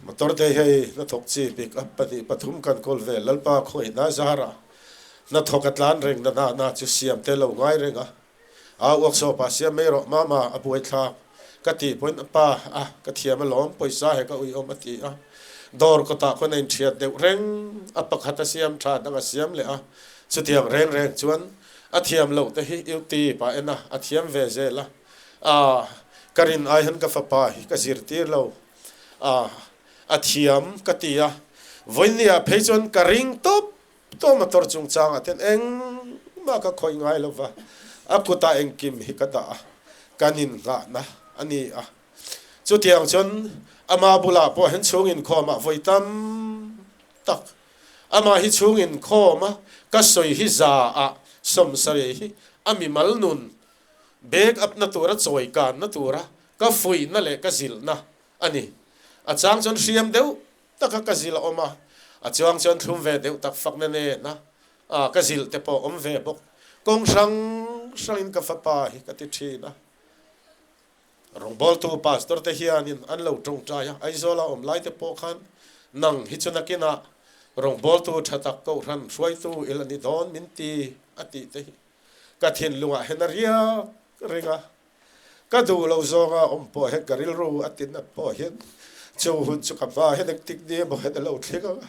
motor te hei hnathawk chi pick up 2 3 kan kawl ve Lalpa khawihnai zara hnathawk a tlan reng na na na chu siam te lo ngai reng a. A workshop ah siam mai rawh mama a buai thlak ka tih pawhin a pa a ka thiam alawm pawisa he ka uiawm a ti a, dawr kawtah khawn a inthiat deuh reng a pakhat a siam tha dang a siam leh a, chutiang reng reng chuan A thiam loh te hi UT pa en a, a thiam ve zel a. Aaa ka rin ai hian ka fapa hi ka zirtir lo a, a thiam ka ti a. Vawinia phei chuan ka ring tawp tawp motor chungchangah ten engmah ka khawih ngai lo va, a kutah engkim hi ka dah a, kan innghahna a ni a. Chutiang chuan ama bulah pawh hian chhung inkhawmah vawi tam tak amah hi chhung inkhawm a, ka sawi hi za ah sawmsarei hi a mimal nun bag up na tura chawi kanna tura ka fuihna leh ka zilhna a ni. A chang chuan hriam deuh taka ka zilh a awm a, a chuang chuan thlum ve deuh tak fakna nena ka zilh te pawh awm ve bawk. Kawng hrang hrangin ka fapa hi ka ti thin a. Rawngbawltu pastor te hianin an lo tawngtai a, Aizawla awm lai te pawh khan nang hi chu nakinah rawngbawltu tha tak kohhran hruaitu i la ni dawn min ti a tih te hi ka thinlungah hian a riak ring a, ka duh lo zawnga awm pawh hian ka rilru a ti nat pawh hian chu hun chu ka hma hian engtik ni emaw hian a lo thleng ang a.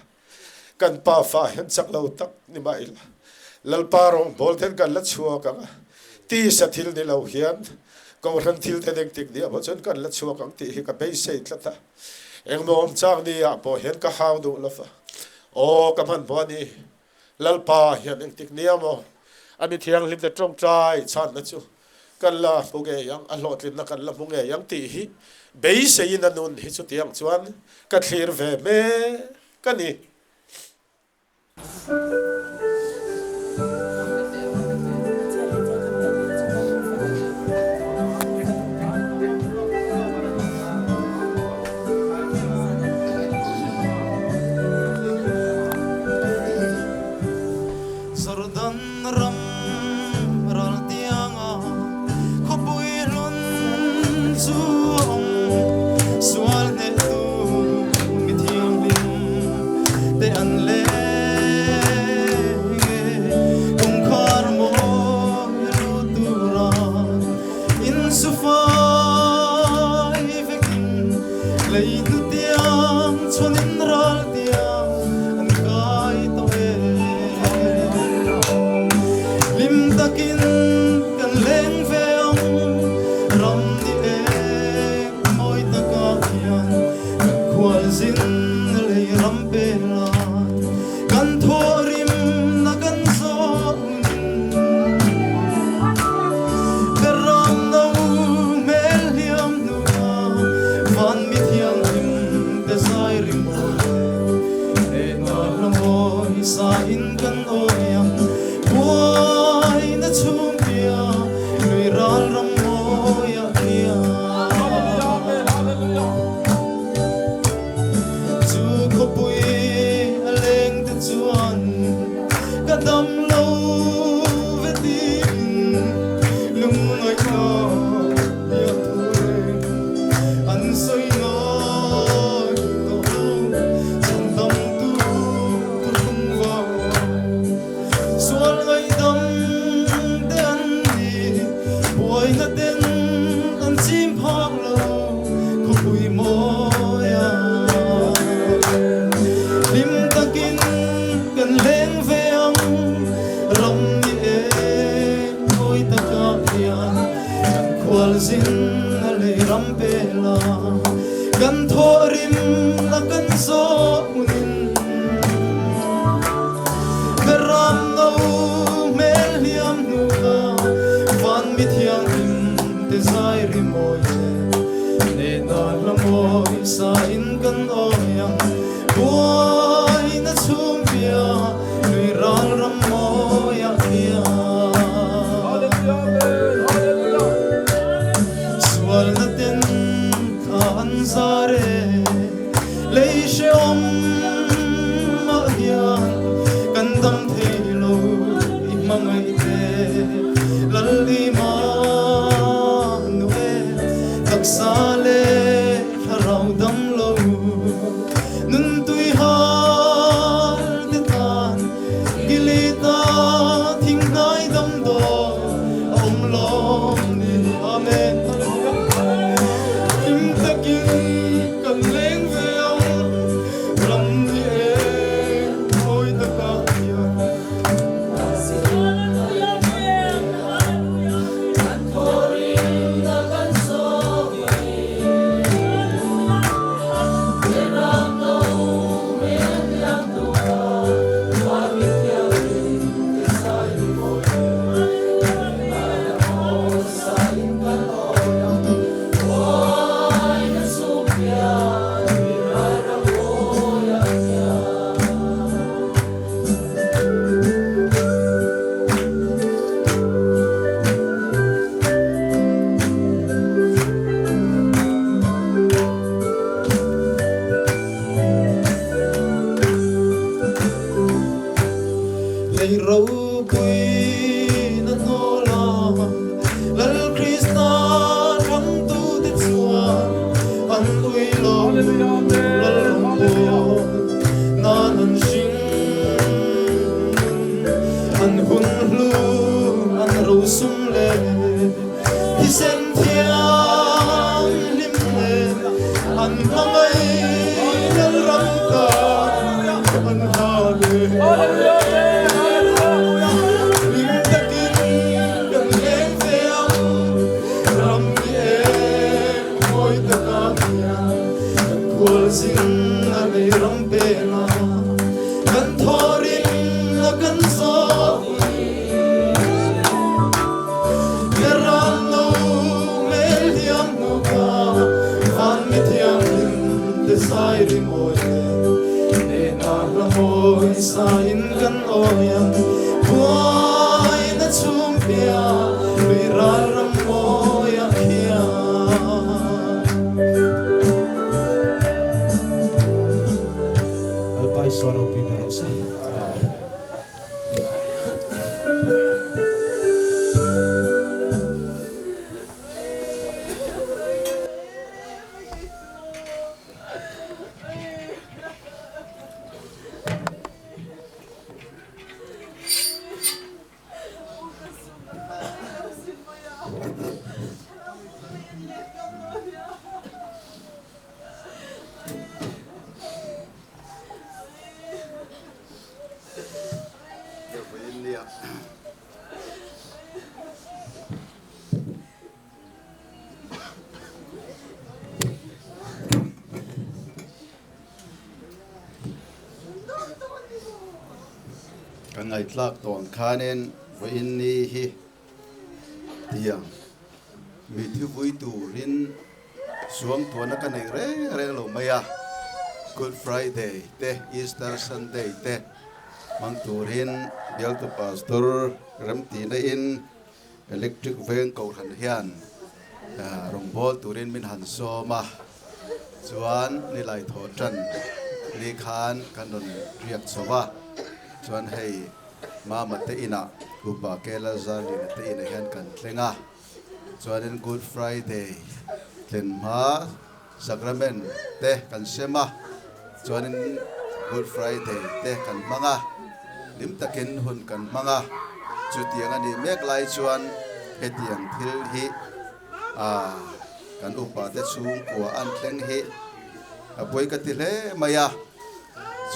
Kan pa fa hian chak lo tak ni mah ila, Lalpa rawngbawl ten kan la chhuak ang a, tisa thil ni lo hian Kohhran thil te deng tik ni ah pawh chuan kan la chhuak ang tih hi ka beisei tlat a. Engmaw awm chang ni ah pawh hian ka hau duh lo va, aw ka hmanhmawh a ni, Lalpa hian engtik ni ah maw a mi thianghlim te tawngtai chhanna chu kan la hmu ngei ang, a hlawhtlinna kan la hmu ngei ang tih hi beiseiin a nun hi chutiang chuan ka thlir ve mek a ni. Jordan ram ral tianga khawpui hlun chu a awm, sual hnehtu mi thianghlim te an leng e, kawngkhar mawi lut tura insufai vekin lei hnutiang chhuanin ral tiang an kai tawh e. Hlim takin kan leng ve ang, ram ni eng mawi takah hian kan khualzin lei ram pela kan thawhrimna kan zawngin ka ram no hmel hliam hnuah van mi thianghlim te zai rimawi leh hna hla mawi sa in kan awi ang buaina chhungpia lui ral ram mawiah khian chu khawpui a leng te chuan ka dam lo ve tiin lungngaihna hian thu reng an sawi ngai tawh lo chhandamtu thuthlung vang sual ngaihdam te an ni buaina ten an chim phak lo khawpui mawia hlim takin kan leng ve ang ram ni eng mawi takah hian kan khualzin a lei ram pela kan thawhrim a kan zawh hmunin ka ram no hmel hliam hnu kha van mi thianghlim te zai ri mawi che hnehna hla mawi sa in kan awi ang buaina chhung bia lui ral ram mawiah hian sualna ten thla an zar e lei hrehawm mah hian kan dam thei lo i hmangaih te Lalima nu e taksa leh thlarau dam lo nun tui hal te tan Gilita thing hnai dam dawn a awm lawm ni Amen Hlim takin kan leng ve ang ram ni eng mawi takah hian. chung leh thisen thianghlim nen an hmangaih Lalram tan an ha leh. Hlim takin kan leng ve ang ram ni eng mawi taka hian kan khualzin a lei ram peng a kan thawrin a kan zawh hun. Ka ram no hmel hiam hmu ka van mi thianghlim te zai ri mawi nen hnehna hla mawi sa in kan awi ang buaina chhung piah lui ral ram mawi ah khian. Lalpa Isua ropui ber rawh se. Kan ngaitlak tawn khanin vawiin ni hi tiang mi thivui turin Suangtuahna ka nei reng reng lo mai a, Good Friday te Easter Sunday te hmang turin bialtu pastor remtihna in Electric Veng Kohhran hian rawngbâwl turin min han sawm a, chuan nilai thaw tan ni khan kan rawn riak chho va, chuan hei Mama te inah Upa Kela Zarlina te inah hian kan thleng a. Chuanin Good Friday thlen hma Sacrament te kan sem a, chuanin Good Friday te kan hmang a, hlim takin hun kan hmang a. Chutiang a nih mek lai chuan hetiang thil hi kan upa te chhungkua an thleng hi a pawi ka ti hle mai a.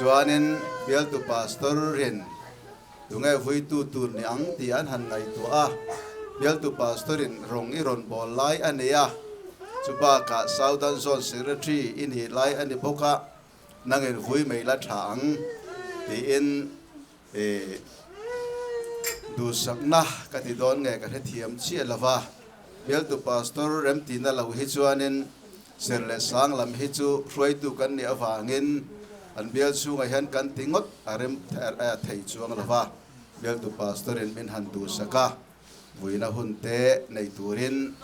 Chuanin bialtu pastor rin Tunge vuitu tur ni ang tih an han ngaihtuah a, bialtu pastor-in rawng i rawn bawl lai a nei a, chu bakah Southern Zone Secretary i nih lai a ni bawk a, nangin vui mai la tha ang tiin duhsakna ka ti dawn nge ka hrethiam chiah lo va, bialtu pastor remtihna lo hi chuanin Ser leh sang lam hi chu hruaitu kan nih avangin an bial chhungah hian kan ti ngawt a rem thei chuang lo va, bialtu pastor-in min han duhsak a, vuina hun te nei turin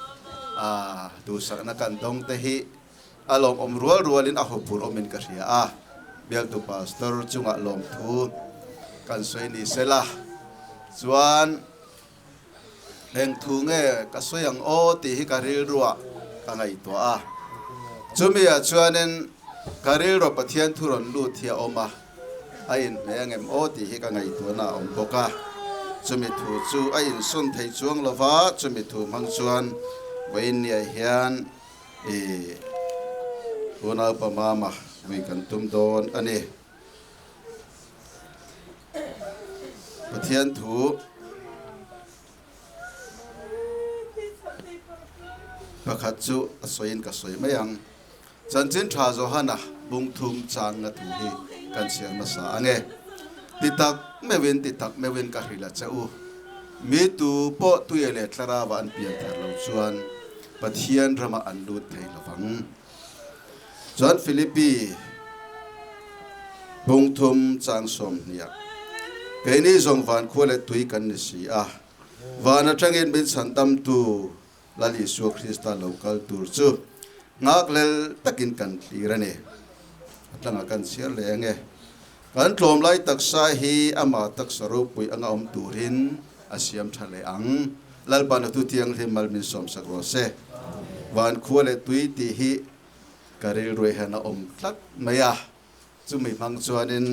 duhsakna kan dawng te hi a lawmawm rual rualin a hawphur awmin ka hria a, bialtu pastor chungah lawmthu kan sawi ni sela chuan. Eng thu nge ka sawi ang aw tih hi ka rilruah ka ngaihtuah a. Chumiah chuanin ka rilruah Pathian thu rawn lut hi a awm a, a inhmeh ang em aw tih hi ka ngaihtuahna a awm bawk a. Chumi thu chu a insawn thei chuang lo va, chumi thu hmang chuan vawiin niah hian i unaupa Mama vui kan tum dawn a ni. Pathian thu pakhat chu a sawiin ka sawi mai ang. Chanchin tha Johana bung thum changna thu hi kan chhiar hmasa ang e. Ti tak meuhin ti tak meuhin ka hrilh a che u. Mi tu pawh tuia leh thlarauah an pian thar lo chuan Pathian ramah an lut thei lo vang. Chuan Philippi bung thum chang 20 keini zawng van khua leh tui kan ni si a, van atangin min chhandamtu Lal Isua Krista lo kal tur chu nghakhlel takin kan thlir a ni. A tlangah kan chhiar leh ang e. Kan tlawmlai taksa hi amah taksa ropui anga awm turin a siam tha leh ang. Lalpa na thu thianghlim mal min sawmsak rawh se. Van khua leh tui tih hi ka rilru hian a awm tlat mai a. Chumi hmang chuanin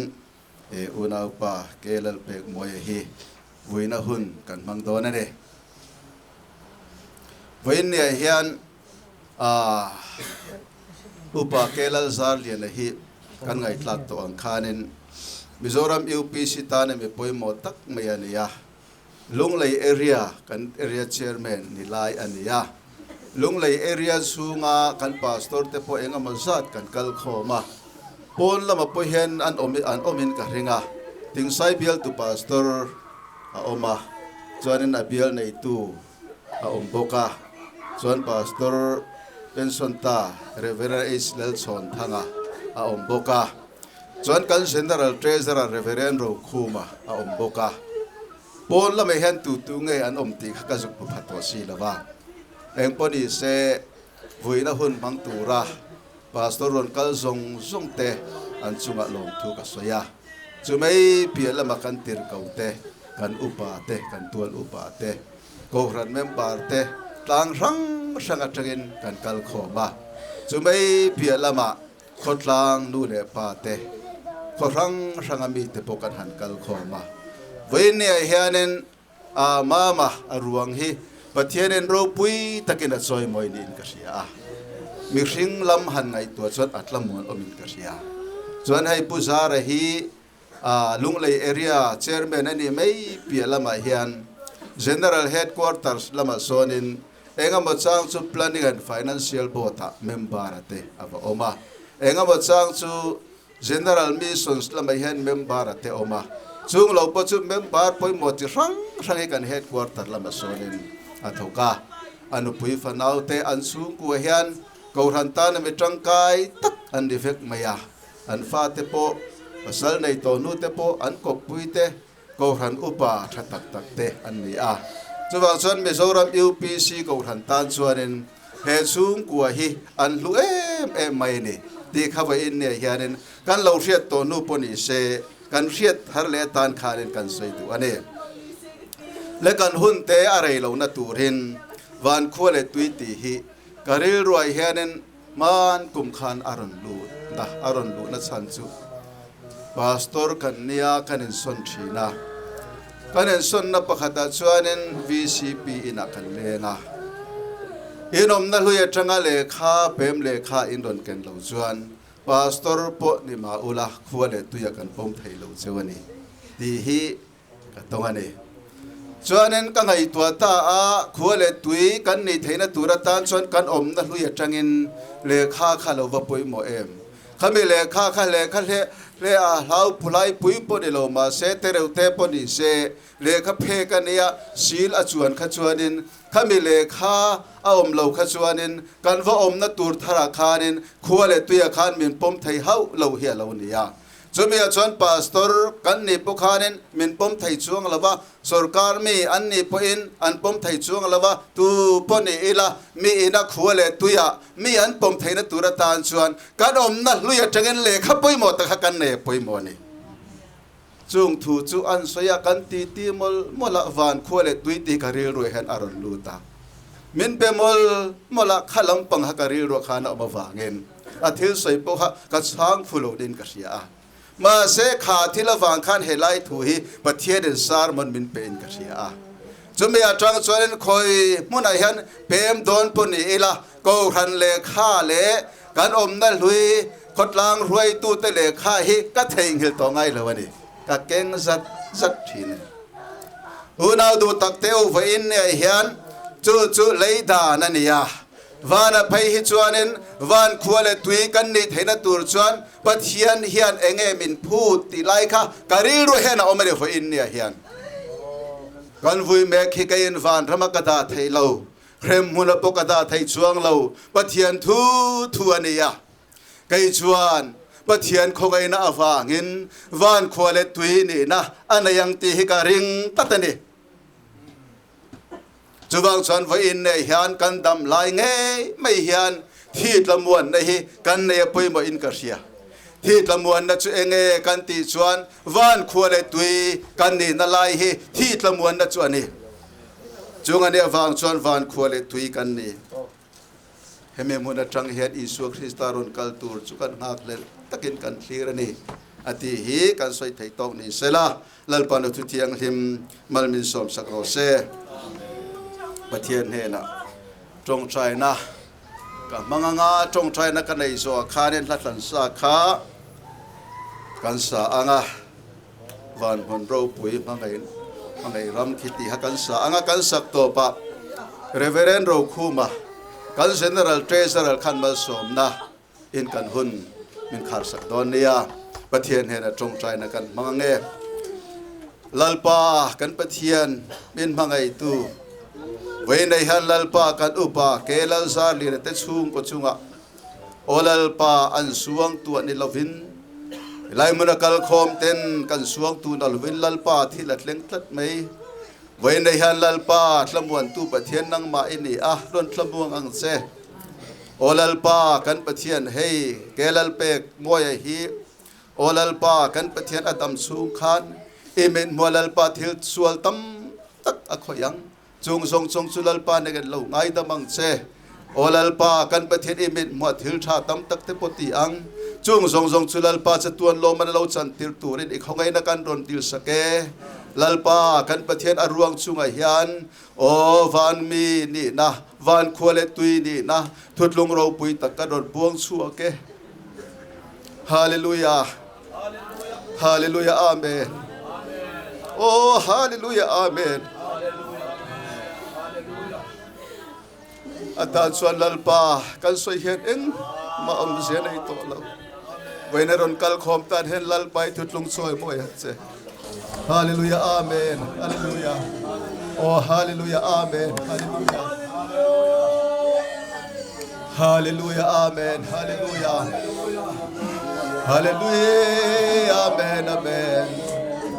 he unaupa Ke Lalpekmawia hi vuina hun kan hmang dawn a ni. Vawiinniah hian Upa K. Lalzarliana hi kan ngaihthlak tawh ang khanin Mizoram UPC tana mi pawimawh tak mai a ni a. Lunglei Area kan Area Chairman ni lai a ni a. Lunglei Area chhunga kan Pastor te pawh eng emaw zat kan kal khawm a. Pawn lama pawh hian an awm an awmin ka ring a. Tingsai bialtu Pastor a awm a, chuanin a bial neitu a awm bawk a. Chuan Pastor pension ta Rev. H. Lalchhawnthanga a awm bawk a. Chuan kan General Treasurer Rev. Rokhuma a awm bawk a. Pawn lamah hian tu tu nge an awm tih kha ka zuk hmu pha tawh si lo va. Eng pawh ni se, vuina hun hmang tura Pastor rawn kal zawng zawng te an chungah lawmthu ka sawi a. Chu mai piah lama kan tirhko te, kan upa te, kan tual upa te, Kohhran member te tlang hrang hrang atangin kan kal khawm a. Chu mai piah lamah Khawtlang nu leh pa te, khaw hrang hranga mite pawh kan han kal khawm a. Vawiinniah hianin a mama a ruang hi Pathianin ropui takin a chawimawi niin ka hria a. Mihring lam han ngaihtuah chuan a tlamuan awmin ka hria. Chuan hei Pu Zara hi Lunglei Area Chairman a nih mai piah lamah hian General Headquarters lamah sawnin Engemaw chang chu Planning and Financial Board-ah member-a te a va awm a, engemaw chang chu General Missions lamah hian member-a te awm a, chung lo pawh chu member pawimawh chi hrang hrang hi kan headquarter lamah sawnin a thawk a. A nupui fanau te an chhungkua hian Kohhran tana mi tangkai tak an ni vek mai a, an fate pawh pasal nei tawh hnute pawh an kawppui te Kohhran upa tha tak tak te an ni a. Chuvang chuan Mizoram UPC Kohhran tan chuanin he chhungkua hi an hlu em em mai a ni tih kha vawiin nia hianin kan lo hriat tawh hnu pawh ni se kan hriat thar leh atan khanin kan sawi duh a ni. Le kan hun te a rei lohna turin Vankhua leh Tui tih hi ka rilruai hianin Hman kum khan a rawn lut a, a rawn luhna chhan chu Pastor kan nia kan insawn thin a. Kan insawnna pakhatah chuanin VCP inah kan leng a. Inawmna hlui atanga lehkha, pem lehkha in rawn ken lo chuan Pastor pawh ni mah ula khua leh tuia kan pawm thei lo cheu a ni tih hi Ka tawng a ni. Chuanin ka ngaihtuah ta a, khua leh tui kan nih theihna tur atan chuan kan awmna hlui atangin lehkha kha lo va pawimawh em? Khami lehkha kha lehkha hle hle a hlau phulai pui pawh ni lo mahse tereuh te pawh ni se lehkha phek a nia sil a chuan kha chuanin khami lehkha a awm lo kha chuanin kan va awmna tur tharah khanin khua leh tuiah khan min pawm thei hauh lo hi a lo ni a. Chumi-ah chuan Pastor kan nih pawh khanin min pawm thei chuang lo va, sorkar mi an nih pawhin an pawm thei chuang lo va, tu pawh ni ila mi ina khua leh tuiah mi an pawm theihna tur atan chuan kan awmna hlui atangin lehkha pawimawh tak kha kan nei a pawimawh a ni. Chung thu chu an sawi a, kan titi mawlh mawlh a, van khua leh tui tih ka rilruah hian a rawn lut a. Min pe mawlh mawlh a, kha lampang kha ka rilruah khan a awm avangin. A thil sawi pawh kha ka chhang fu lo niin ka hria a. Mahse, kha thil avang khan helai thu hi Pathianin sermon min pe in ka hria a. Chumi atang chuanin khawi hmunah hian pem dawn pawh ni ila, Kohhran lehkha leh kan awmna hlui khawtlang hruaitute lehkha hi ka theihnghilh tawh ngai lo a ni. Ka keng zat zat thin a ni. Unau duh tak te u vawiin nia hian chu chu lei dan a ni a. Vana phei hi chuanin van khua leh tui kan nih theihna tur chuan Pathian hian eng nge min phut tih lai kha ka rilru hian a awm a ni vawiin nia hian. Kan vui mek hi keiin van rama ka dah thei lo, hrem hmuna pawh ka dah thei chuang lo, Pathian thu thu a ni a. Kei chuan Pathian khawngaihna avangin van khua leh tui nihna a nei ang tih hi ka ring tlat a ni. Chuvang chuan vawiin nei hian kan dam lai ngei mai hian thi tlamuanna hi kan nei a pawimawh in ka hria. Thi tlamuanna chu enge kan tih chuan van khua leh tui kan nihna lai hi thi tlamuanna chu a ni. Chung a nih avang chuan van khua leh tui kan ni. Hemi hmun atang hian Isua Krista rawn kal tur chu kan nghakhlelh takin kan thlir a ni a tih hi kan sawi theih tawk ni sela, Lalpa nu Thuthianghlim mal min sawmsak rawh se. Pathian hnenah. Tawngtaina ka hmang anga tawngtaina ka nei zawh ah khanin hla thlan sa kha kan sa anga van hmun ropui hmangaih hmangaih ram khi tih kha kan sa anga kan sak tawp ah Reverend Rokhuma kan General Treasurer khan malsawmna in kan hun min khar sak dawn nia. Pathian hnena tawngtaina kan hmang ange. Lalpa kan Pathian min hmangaihtu vei nei hian Lalpa kan upa ke Lalzar Lira te chhungkaw chungah aw Lalpa an suang tuah ni lovin helai hmuna kalkhawm ten kan suang tu na lovin Lalpa thil a thleng tlat mai. Vei nei hian Lalpa thlamuantu Pathian nangmah i ni a, rawn thlamuang ang che. Aw Lalpa, kan Pathian, hei, ke Lalpek Mawia hi, Aw Lalpa, kan Pathian a dam chhung khan i mithmuh Lalpa thil sual tam tak a khawih ang. Chung zawng chawng chu Lalpa nen lo ngaidam ang che. Aw Lalpa, kan Pathian i mithmuh thil tha tam tak te pawh ti ang. Chung zawng zawng chu Lalpa chatuan lawm an lo chantir turin i khawngaihna kan rawn dilsak e. Lalpa, kan Pathian a ruang chungah hian Aw van mi nihna, van khua leh tui nihna, thutlung ropui tak ka rawn buang chhuak e. Hallelujah! Hallelujah! Amen! Aw Hallelujah! Amen! A tan chuan Lalpa kan sawi hian engmah awmzia nei tawh lo. Vawiin a rawn kal khawm tan hian Lalpa i thutlung chawi mawi ang che. Hallelujah Amen Hallelujah Oh Hallelujah Amen Hallelujah Hallelujah Amen Hallelujah Hallelujah Amen Amen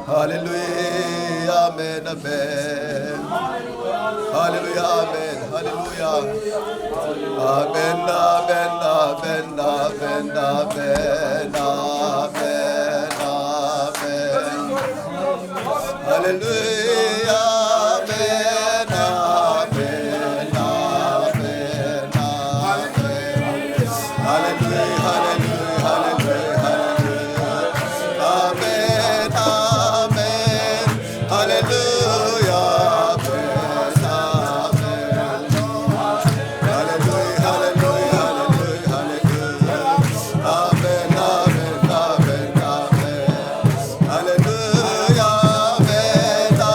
Hallelujah Amen Amen Hallelujah Amen Hallelujah Amen Amen Amen Amen Amen Amen Amen Hallelujah Amen Amen Amen Amen Hallelujah Hallelujah Hallelujah Hallelujah Amen Amen Hallelujah Amen Amen Hallelujah Hallelujah Hallelujah Hallelujah Amen Amen Amen Amen Hallelujah Amen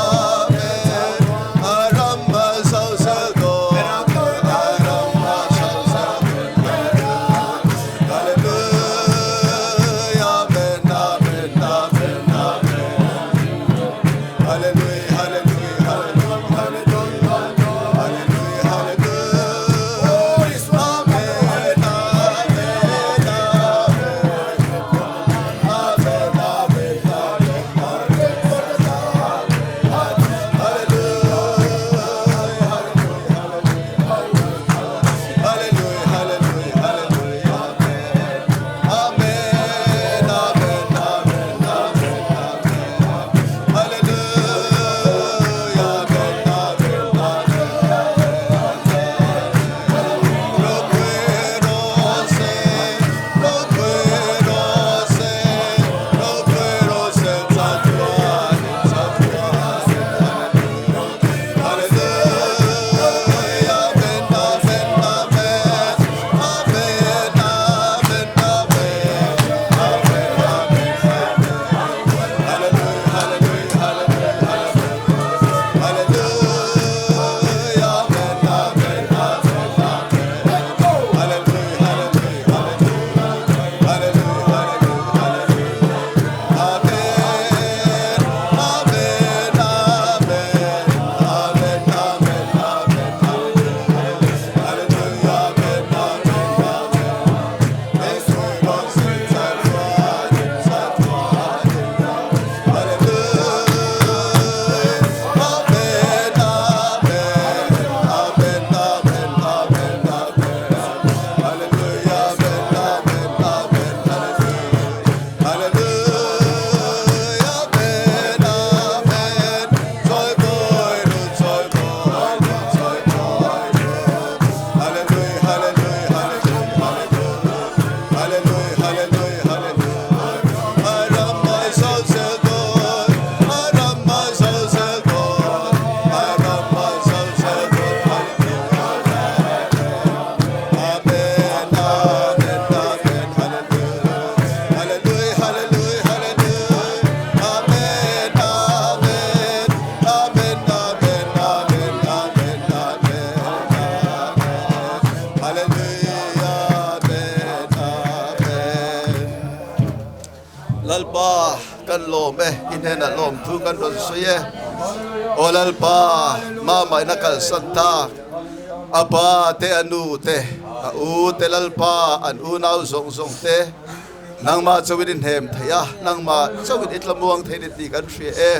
kan lawm e, i hnenah lawmthu kan rawn sawi e. Aw Lalpa, mama in a kalsan tak, a pa te, a nu te, a u te Lalpa, an unau zawng zawng te, nangmah chauhin i hnem thei a, nangmah chauhin i tlamuang thei ni tih kan hria e.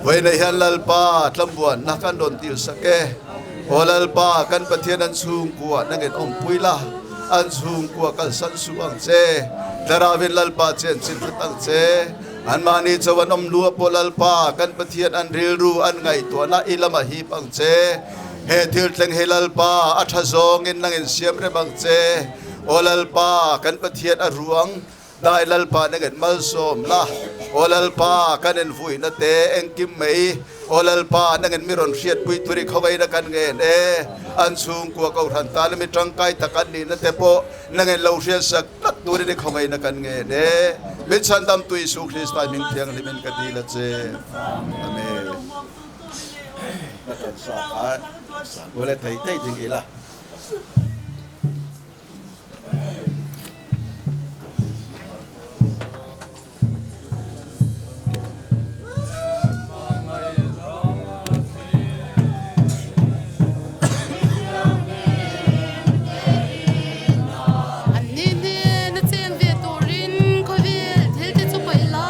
Vawiinah hian Lalpa tlamuanna kan rawn tilsak e. Aw Lalpa, kan Pathian an chhungkua nangin awmpui la, an chhungkua kalsan suh ang che. Tlaravin Lalpa chen chin hret ang che. Anmahni cho an awm lua pawh Lalpa, kan Pathian an rilru an ngaihtuahna i lamah hip ang che. He thil thleng hi Lalpa, a tha zawngin nangin siam rem ang che. Aw Lalpa, kan Pathian a ruang. Dai Lalpa nangin malsawm la, Aw Lalpa kan invuina te engkim mai, Aw Lalpa nangin mi rawn hriatpui tur i khawaina kan ngen e, an chhungkua kohhran tana mi tangkai tak an nihna te pawh nangin lo hriatsak tlat turin i khawaina kan ngen e, min chhandamtu Isu Krista hming thianghlimin ka dil a che. Amen. Ka tan sa kha ule thei thei ding ila. Anni hnena cheng ve turin khawvel thil te chu paih la.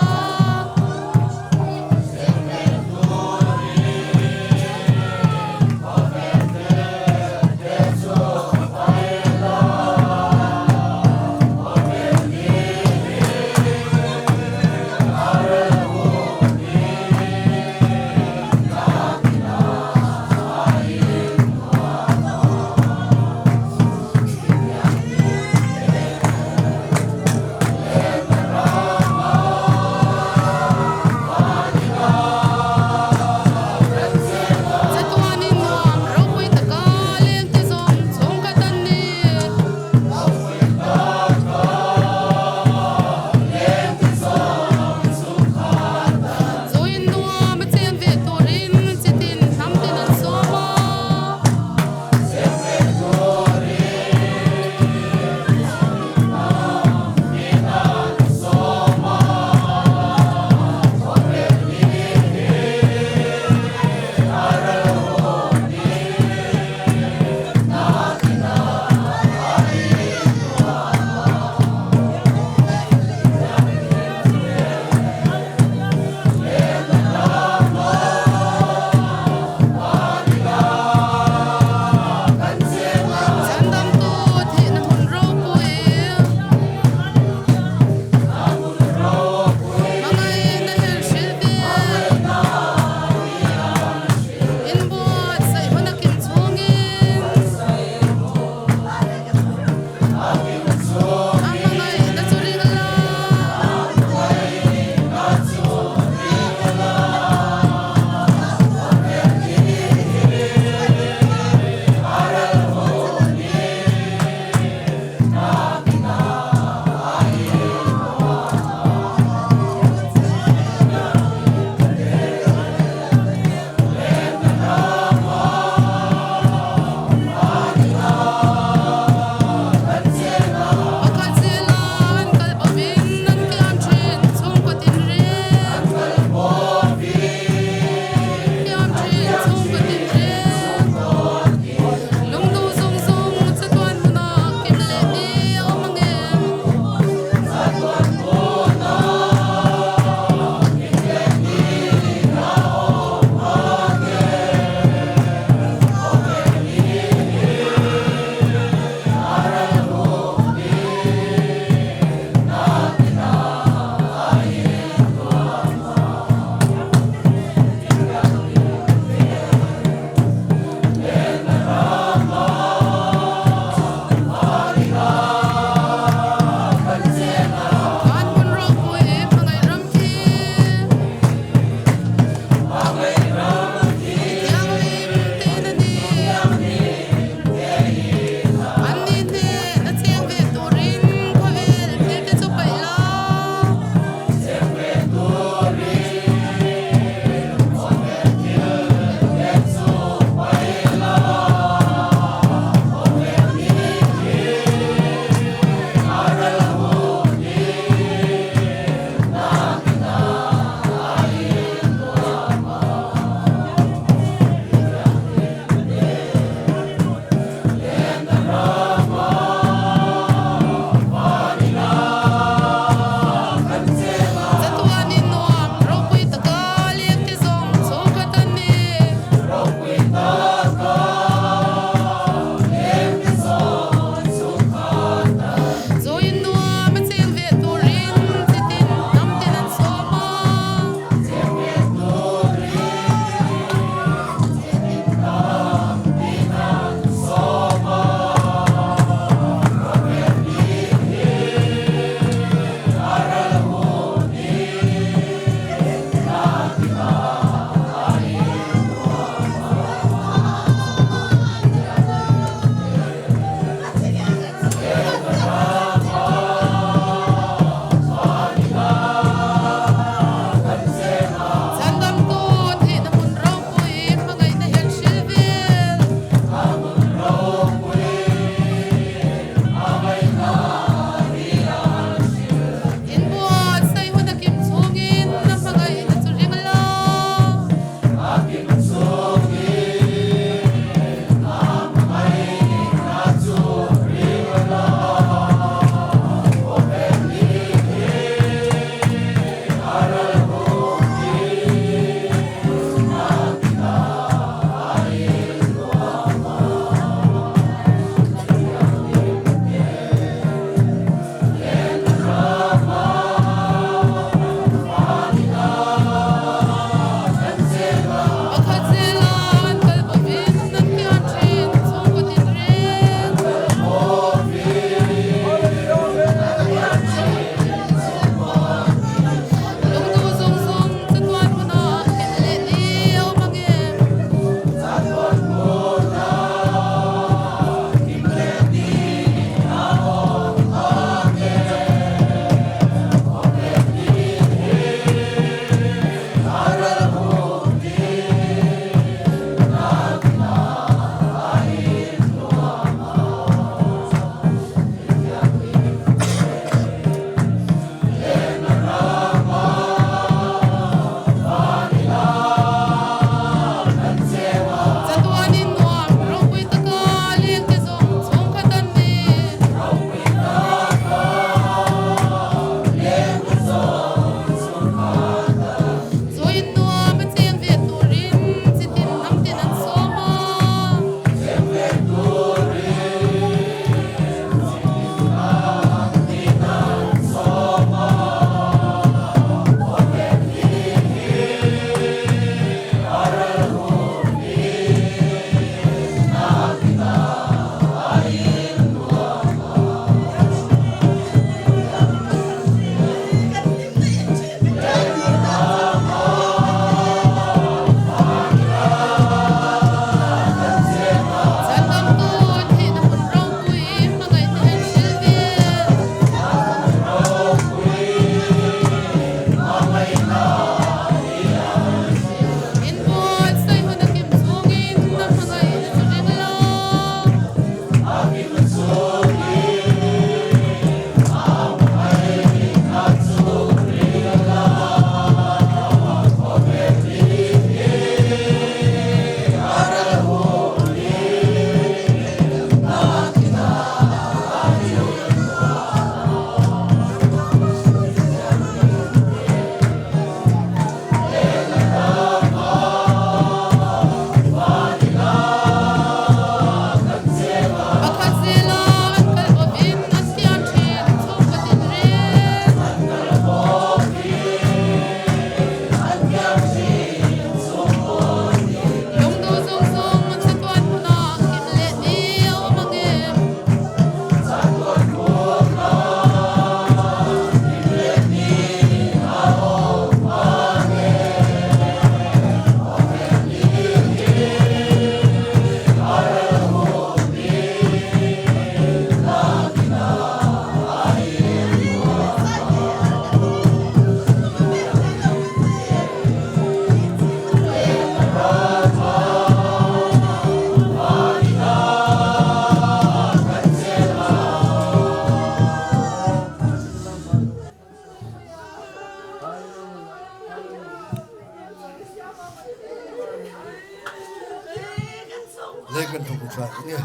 Lalpa ku thlai nge.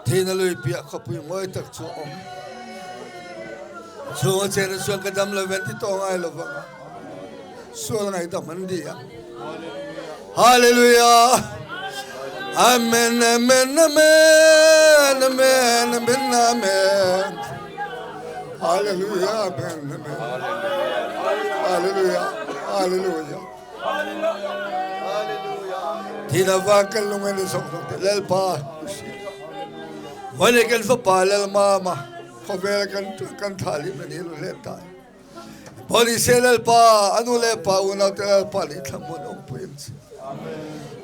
Thihna lui piah khawpui mawi tak chu a awm. Chhunga chena chuan ka dam lo ven ti tawh ngai lo vang a. Sual ngaihdam an di ang. Hallelujah! Amen, amen, amen, amen, amen, amen. Hallelujah, amen, amen. Hallelujah, hallelujah. Thihna vang kan lung in i sawk sawk te Lalpa Vani kan fapa Lalmama khawvel kan kan thah lim ani lo hlep ta. Pawh se Lalpa, a nu leh pa unau te Lalpa nih thlamuan awmpui ang che.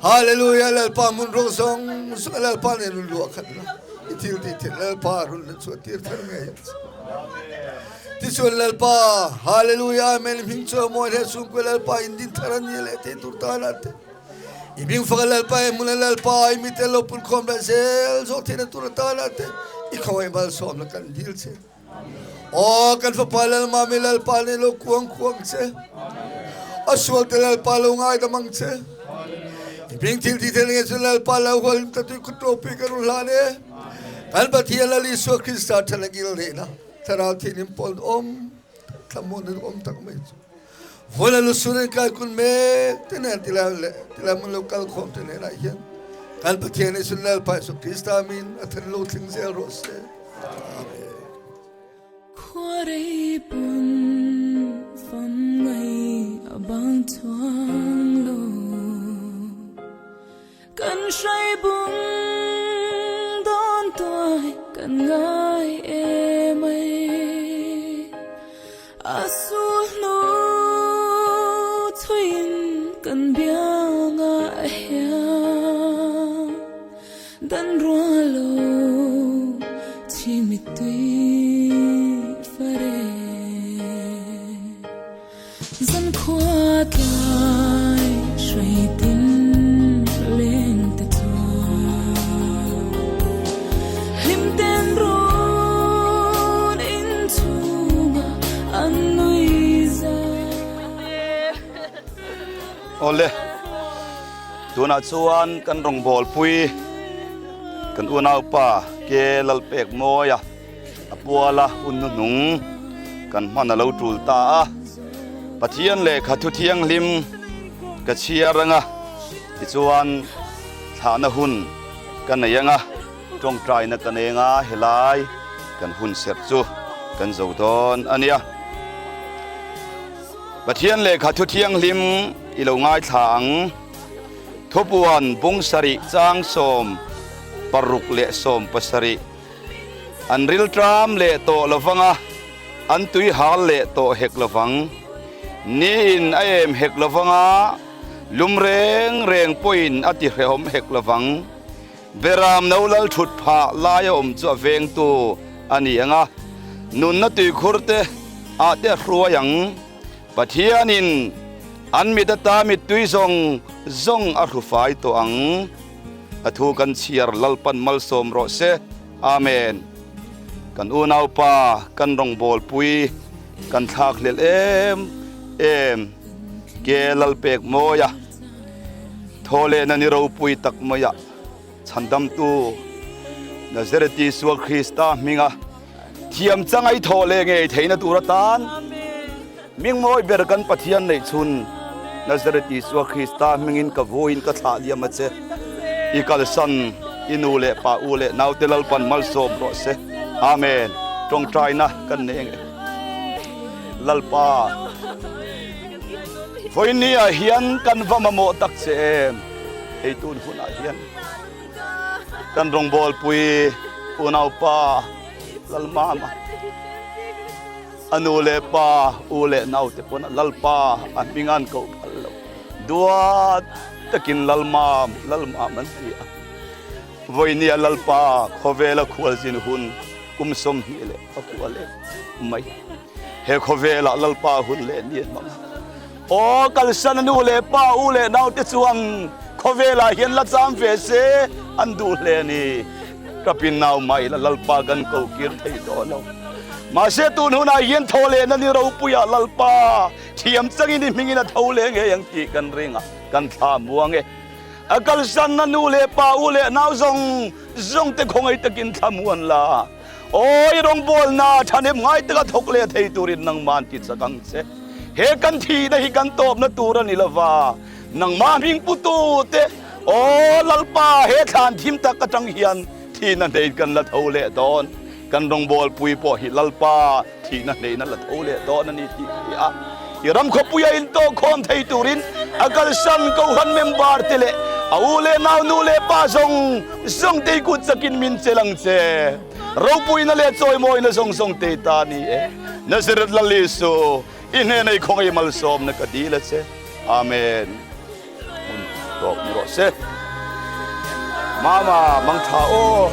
Hallelujah Lalpa hmun rawng zawng zawng Lalpa nih run luah khat la i thil ti thil Lalpa run na chuah tir thar ngei ang che. Tichuan Lalpa Hallelujah Amen hming chu mawi hle chhungkua Lalpa in din thar an ni leh thei tur tan ah te i hming faka Lalpa i hmun a Lalpa i mi tel lo punkhawm leh zel zawk theihna tur atan ah te i khawngaih malsawmna kan dil che. Aw kan fapa Lalmami Lalpa nih lo kuang kuang che. A sual te Lalpa lo ngaidam ang che. I bing thil ti thel nge chu Lalpa lo hual him ta tui kut ropui ka rul hlan e. Kan Pathian Lal Isua Krista than a gil rehna thlarau thianghlim pawl awm thlamuan in awm tak mai chu. Vawlei lusun in kai kun mek te nen tilai le tilai mun lo kal khawm te nen ah hian kan Pathian nih cun Lalpa Jesuh Krista min a than lo thling zel rawh seh. Amen. Khuarei pun fam ngai a bang chuang lo Kan hrai bung dawn tuai kan ngai em ai. A sulhnu thuiin kan biangah hian dan rual lo chimit tui fare. Zankhua tlai hreitin leng te chuan hlimten run in chhungah an nui za. Awle, tunah chuan kan rawngbawlpui kan unaupa Ke Lalpekmawia A puala hun hnuhnung kan hman a lo tul ta a, Pathian lehkha thu thianghlim ka chhiar anga, tichuan thlahna hun ka nei anga, tawngtaina ka nei anga helai kan hun serh chu kan zo dawn a nia. Pathian lehkha thu thianghlim i lo ngaithla ang. Thupuan bung sarih chang 67. An rilṭam leh tawh lovang a, an tui hal leh tawh hek lovang. Niin a em hek lovang a, lum reng reng pawhin a ti hrehawm hek lovang. Beram no lal ṭhut phah laia awm chu a vengtu a ni ang a, nunna tuikhur te ah te a hruai ang. Pathianin an mit ata mittui zawng zawng a hrufai tawh ang. A thu kan chhiar Lalpan malsawm rawh se. Amen. Kan unaupa kan rawngbawlpui kan thlak hlelh em em ke Lalpek mawia thaw lehna ni ropui tak maia chhandamtu Nazareth Isua Krista hminga thiam changai thaw leh ngei theihna tur atan Hmingmawi ber kan Pathian neih chhun Nazareth Isua Krista hmingin ka vuiin ka thlah liam a che. I kalsan i nu leh pa u leh naute Lalpan malsawm rawh se. Amen. Tawngtaina kan nei ange. Lalpa, vawiin ah hian kan va mamawh tak che em? Hei tun hunah hian kan rawngbawlpui unaupa Lalmama, A nu leh pa, u leh naute pawn a Lalpa a hming an koh phal lo. Duat takin Lalmam, Lalmam an ti a. Vawinia Lalpa khawvela khualzin hun kum 29 leh mai. He khawvelah Lalpa hun leh ni a hmang a. Aw, kalsan a nu leh pa, u leh naute chuan khawvelah hian la cham ve se an duh hle a ni. Ka pin nau mai la Lalpa kan ko kir thei tawh lo. Mahse tun hunah hian thaw lehna ni ropuiah Lalpa thiam changin i hmingin a tho leh ngei ang tih kan ring a, kan thla muang e. A kalsanna nu leh pa, u leh nau zawng zawng te khawngaih takin thlamuan la. Aw, i rawngbawlna thahnem ngai taka thawk leh thei turin nangmah an ti chak ang che. He kan thihna hi kan tawpna tur a ni lova, nangmah hming putu te, aw Lalpa, he thlan thim tak atang hian thihna hneiin kan la tho leh dawn. Kan rawngbawlpui pawh hi Lalpa thihna hneiin a la tho leh dawn a ni tih hi a i ram khawpuia intawhkhawm thei turin a kalsan Kohhran member te leh a u leh nau, nu leh pa zawng zawng te i kut chakin min chelh ang che. Ropuina leh chawimawina zawng zawng te i ta ni e. Nazareth Lal Isu, i hnena i khawngaih malsawmna ka dil a che. Amen. Hmun tawp ni rawh se. Mama, mang tha aw.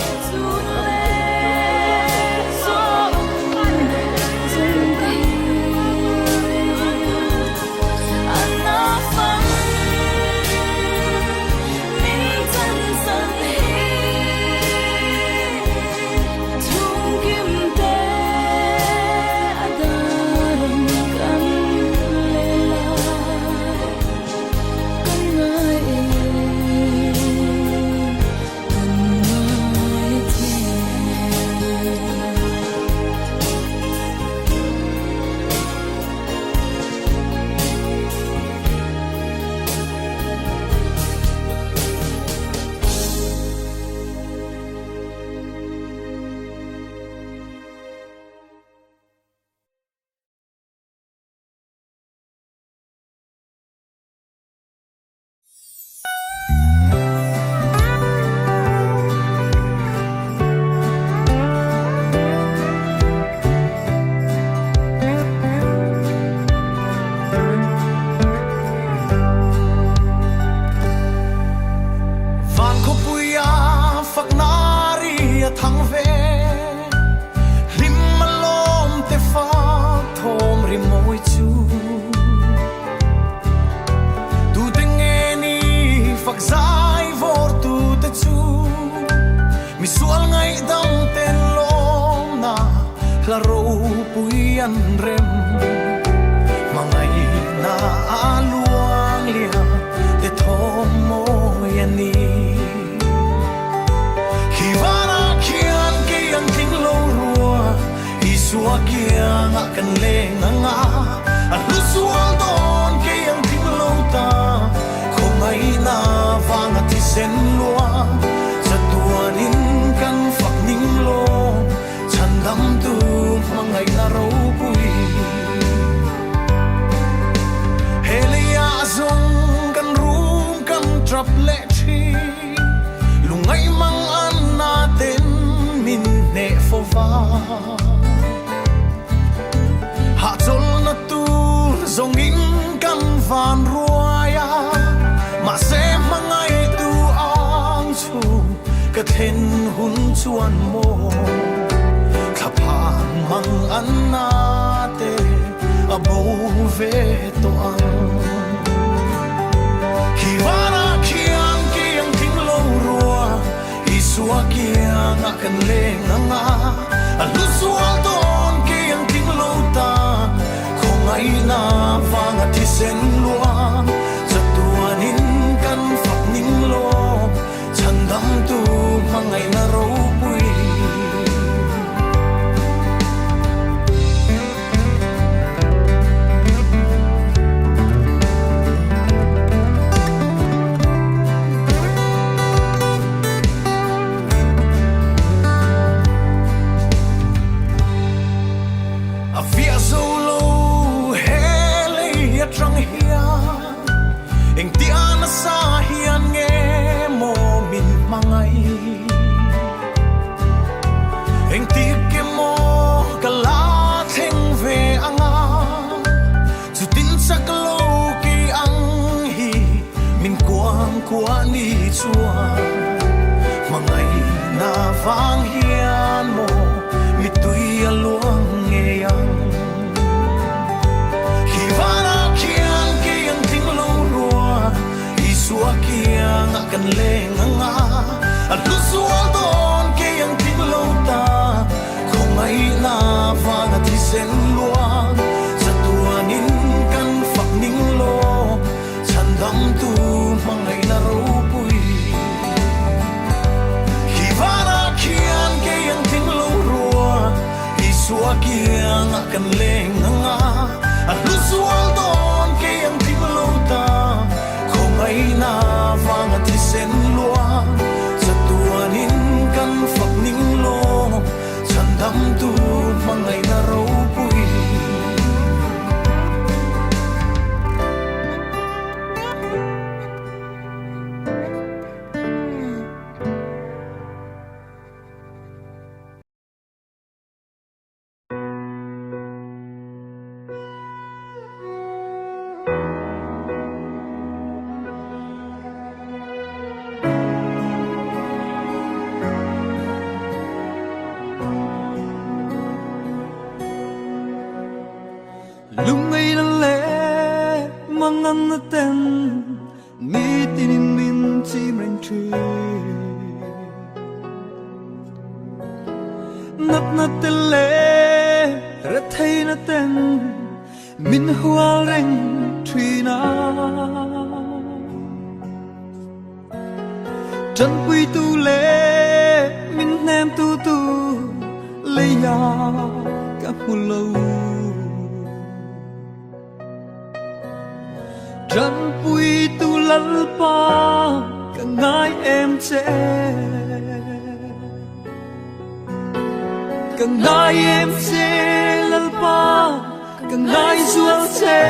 Van khawpuia fakna ri a thang ve, hlim a lawm te fak thawm ri mawi chu. Tute nge ni fak zai vawr tute chu, misual ngaihdam ten lawmna hla ropui an rem. Hmangaihna a luang liam te thawm mawi a ni. Khi vanah khian kei an tling lo rua, Isua kiangah kan leng ang a, a hlu sual dawn kei an tling lo ta. Khawngaihna vanga thisen luang, chatuanin kan fak ning lawm. Chhandamtu hmangaihna ropui he leiah zawng kan rum kan tap leh thin, lungngaih mang an na ten min hneh fo va. Hahchawlhna tur zawngin kan van ruai a, mahse hmangaihtu ang chu Ka thlen hun chuan maw thlaphan mang an na te a bo ve tawh ang. Khi vanah khian kei ang tling lo rua, Isua kiangah kan leng ang a, a hlu zual dawn kei ang tling lo ta, khawngaihna vanga thisen luang chatuanin kan fak ning lawm. Chhandamtu hmangaihna ropui. A fiah zo lo he lei atang hian. Engtia nasa hian nge maw min hmangaih? Engtik emaw ka la thleng ve anga, chutin chak lo kei ang hi min kuang kuah ni chuan hmangaihna vang hian maw mittui a luang ngei ang. Khi vanah khian kei an tling lo rua, Isua kiangah kan leng ang a, a hlu zual dawn kei an tling lo ta, khawngaihna vanga thisen luang, chatuanin kan fak ning lo, chhandamtu hmangaihna ropui. kiangah kan leng ang a, a hlu zual dawn kei ang tling lo ta, khawngaihna vanga thisen luang, chatuanin kan fak ning lawm, chhandamtu hmangaihna ropui. Lungngaihna leh manganna ten Nitinin min chim reng thin. Natna te leh retheihna ten min hual reng thin a. Tanpuitu leh min hnemtu tu leia ka hmu lo. Tanpuitu Lalpa ka ngai em che Ka ngai em che Lalpa ka ngai zual che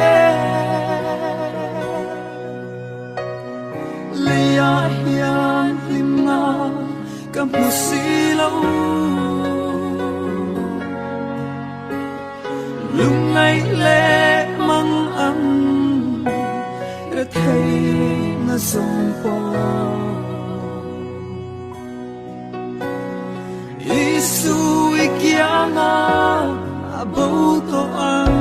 Leiah hian hlimna ka hmu si lo Lungngaih leh mang ang retheihna zawng pawh Isu i kianga a bo tawh ang.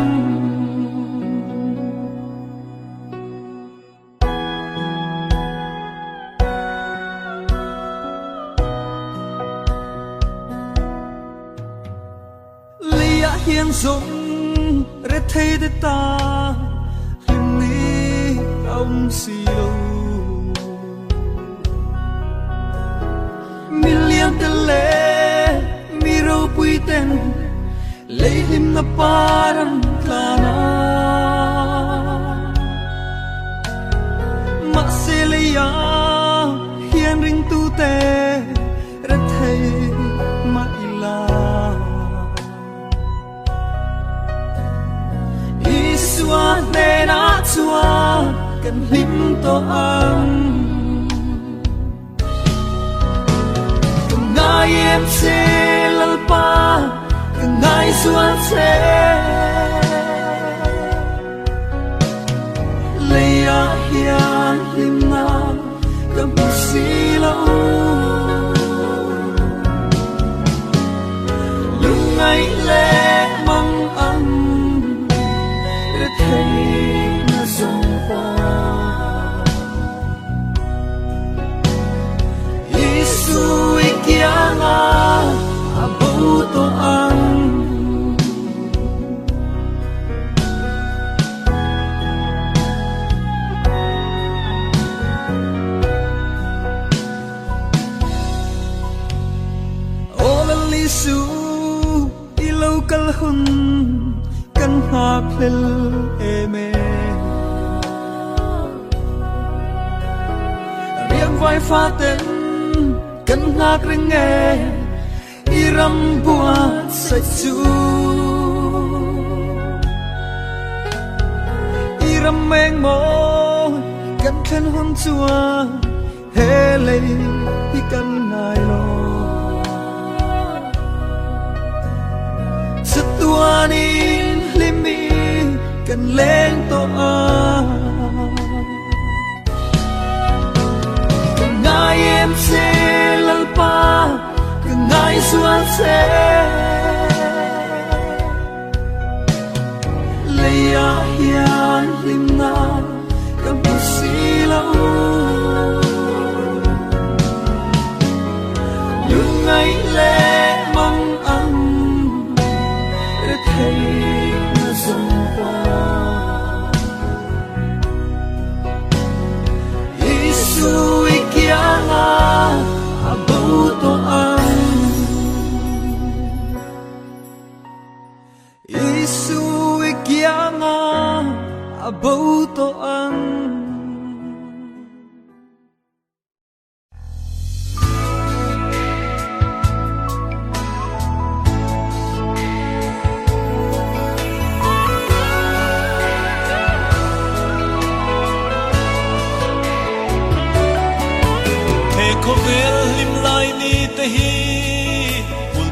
Leiah hian zawng rethei te ta hlim ni a awm si lo. Mi lian te leh mi ropui ten lei hlimna par an tlan a. Mahse leiah hian ringtute Rethei mah ila Isua hnenah chuan kan hlim tawh ang. Ka ngai em che Lalpa, ka ngai zual che. Leiah hian hlimna ka hmu si lo. Lungngaih leh mang ang retheihna zawng pawh Isu i kianga a bo tawh ang. Aw Lal Isu i lo kal hun kan nghak hlel em e. Riang vai fa ten kan nghak reng e. I ram buatsaih chu I ram engmaw kan thlen hun chuan he lei hi kan ngai lo. Chatuanin hlimin kan leng tawh a. Ka ngai em che Lalpa. Ka ngai zual che Leiah hian hlimna ka hmu si lo Lungngaih leh mang ang retheihna zawng pawh Isu i kianga a bo tawh ang.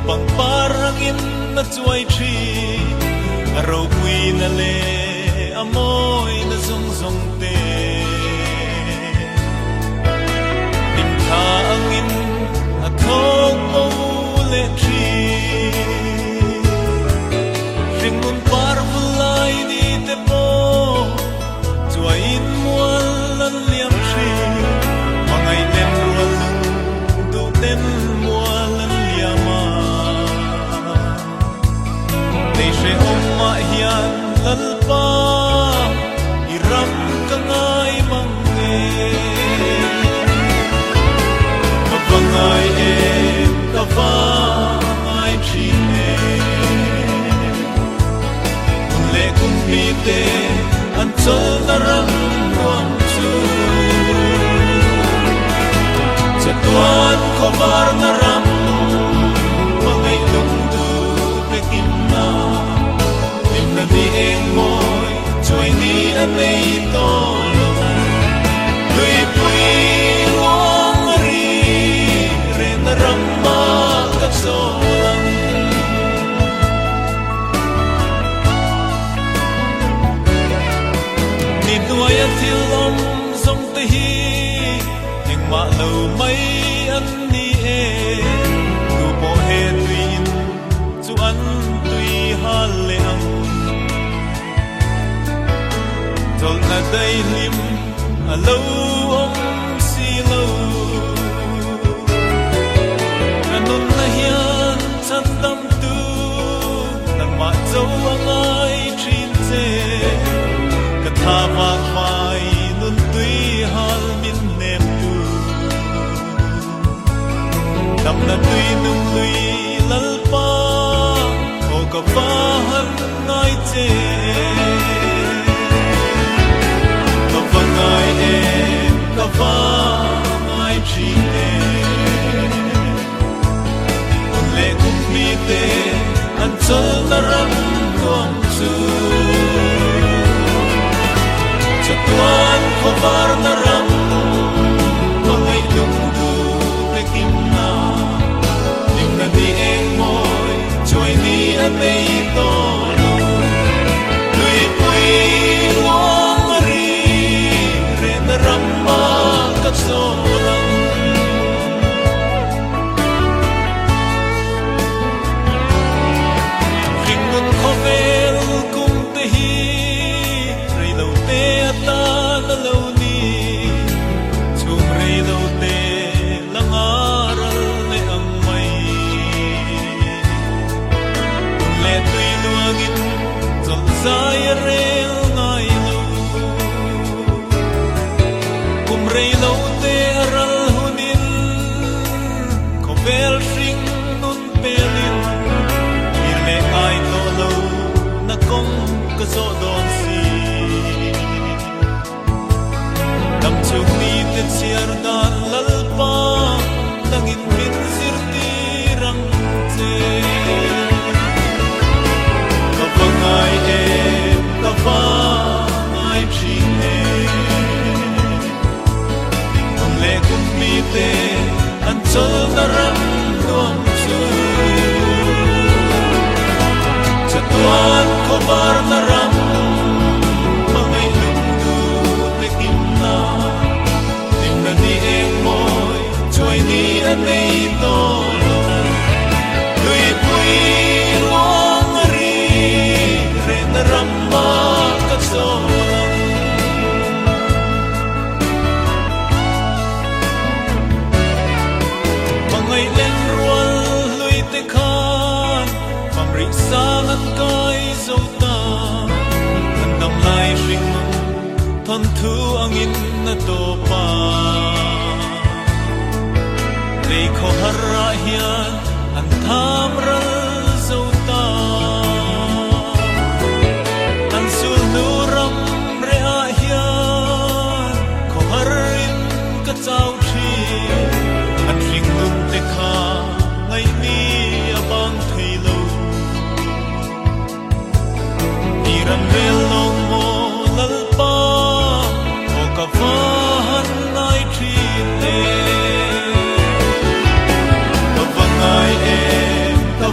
Pangpar angin a chuai thin, a ropuina leh a mawina zawng zawng te. Hlimthla angin a thawk bo leh thin. Hringnun par vul lai ni te pawh chuaiin mual an liam thin. Hmangaih len rual lung duh ten mual an liam a. Lei hrehawmah hian Lalpa i ram ka ngai mang e. Ka va ngai em, ka va ngai thin em. Hun leh kum hmi te an chawlhna ram nuam chu. Chatuan khawvarna ram hmangaih lungdu te kimna hlimna ni eng mawi chuai ni a nei tawh lo. Tuipui ruang a ri rehna ram ah ka chawl ang. Ni hnuaia thil awm zawng te hi engmah lo mai an ni e. Tu pawh he tui in chu an tui hal leh ang. Chawlhna daihlim a lo awm si lo. Ka nunna hian chhan dam tu nangmah cho a ngai thin che. Ka tha vang vai nun tui hal min nem tu. Damna tui nung lui Lalpa aw ka va han ngai che. Ka va ngai em, ka va ngai thin em. Hun leh kum hmi te an chawlhna ram nuam chu. Chatuan khawvarna ram hmangaih lungdu te kimna hlimna ni eng mawi chuai ni a nei tawh lo. Tuipui ruang a ri rehna ram ah ka chawl ang. Hringnun khawvel kum te hi reilo te atan a lo ni. Chhum reilo te la nga ral leh ang mai. Hun leh tui luangin chawlh zai a rel ngai lo. Kum reilo te a ral hunin khawvel hring nun pelin thlir leh ngai tawh lo na kawng ka zawh dawn si. Dam chhung ni te chhiar dan Lalpa nangin min zirtir ang che. Ka va ngai em, ka va ngai thin em. Hun leh kum mi te an chawlhna ram nuam chu. Chatuan khawvarna ram hmangaih lungdu te kimna hlimna ni eng mawi chuai ni a nei tawh lo. Tuipui ruang a ri rehna ram ah ka chawl ang. Hmangaih len rual hlui te khan famrih sang an kai zo ta. An dam lai hringnun thawnthu angin a tawp a. Lei khawhar ah hian an tham ral zo ta. An sul hnu ram reh ah hian khawhar in ka chau thin. An hringnun te kha ngaihni a bang thei lo. I ram rel lawng maw Lalpa aw ka va han ngai thin em. Ka va ngai em, ka.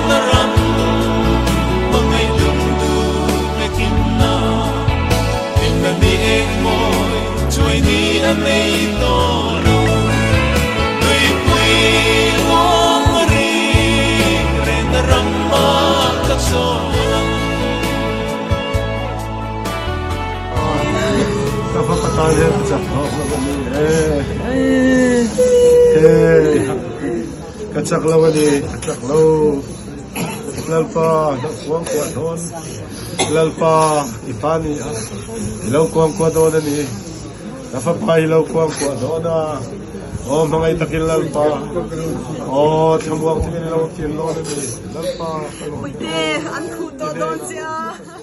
na ram hmangaih lungdu leh kimna Hlimna ni eng mawi chuai ni a nei tawh lo Tuipui luang ri rehna ram ah ka chawl ang. Ka va patan hian ka chak hlawk lo a ni e. Hei ka chak lo a ni, ka chak lo. Lalpa hlauh kuang kuah dawn, Lalpa i pa ni a, i lo kuang kuah dawn a ni. Ka fapa i lo kuang kuah dawn a, aw hmangaih takin Lalpa, aw thlamuang takin i lo tir dawn a ni. Lalpa ka lawm. Puite an khuh tawh dawn che a.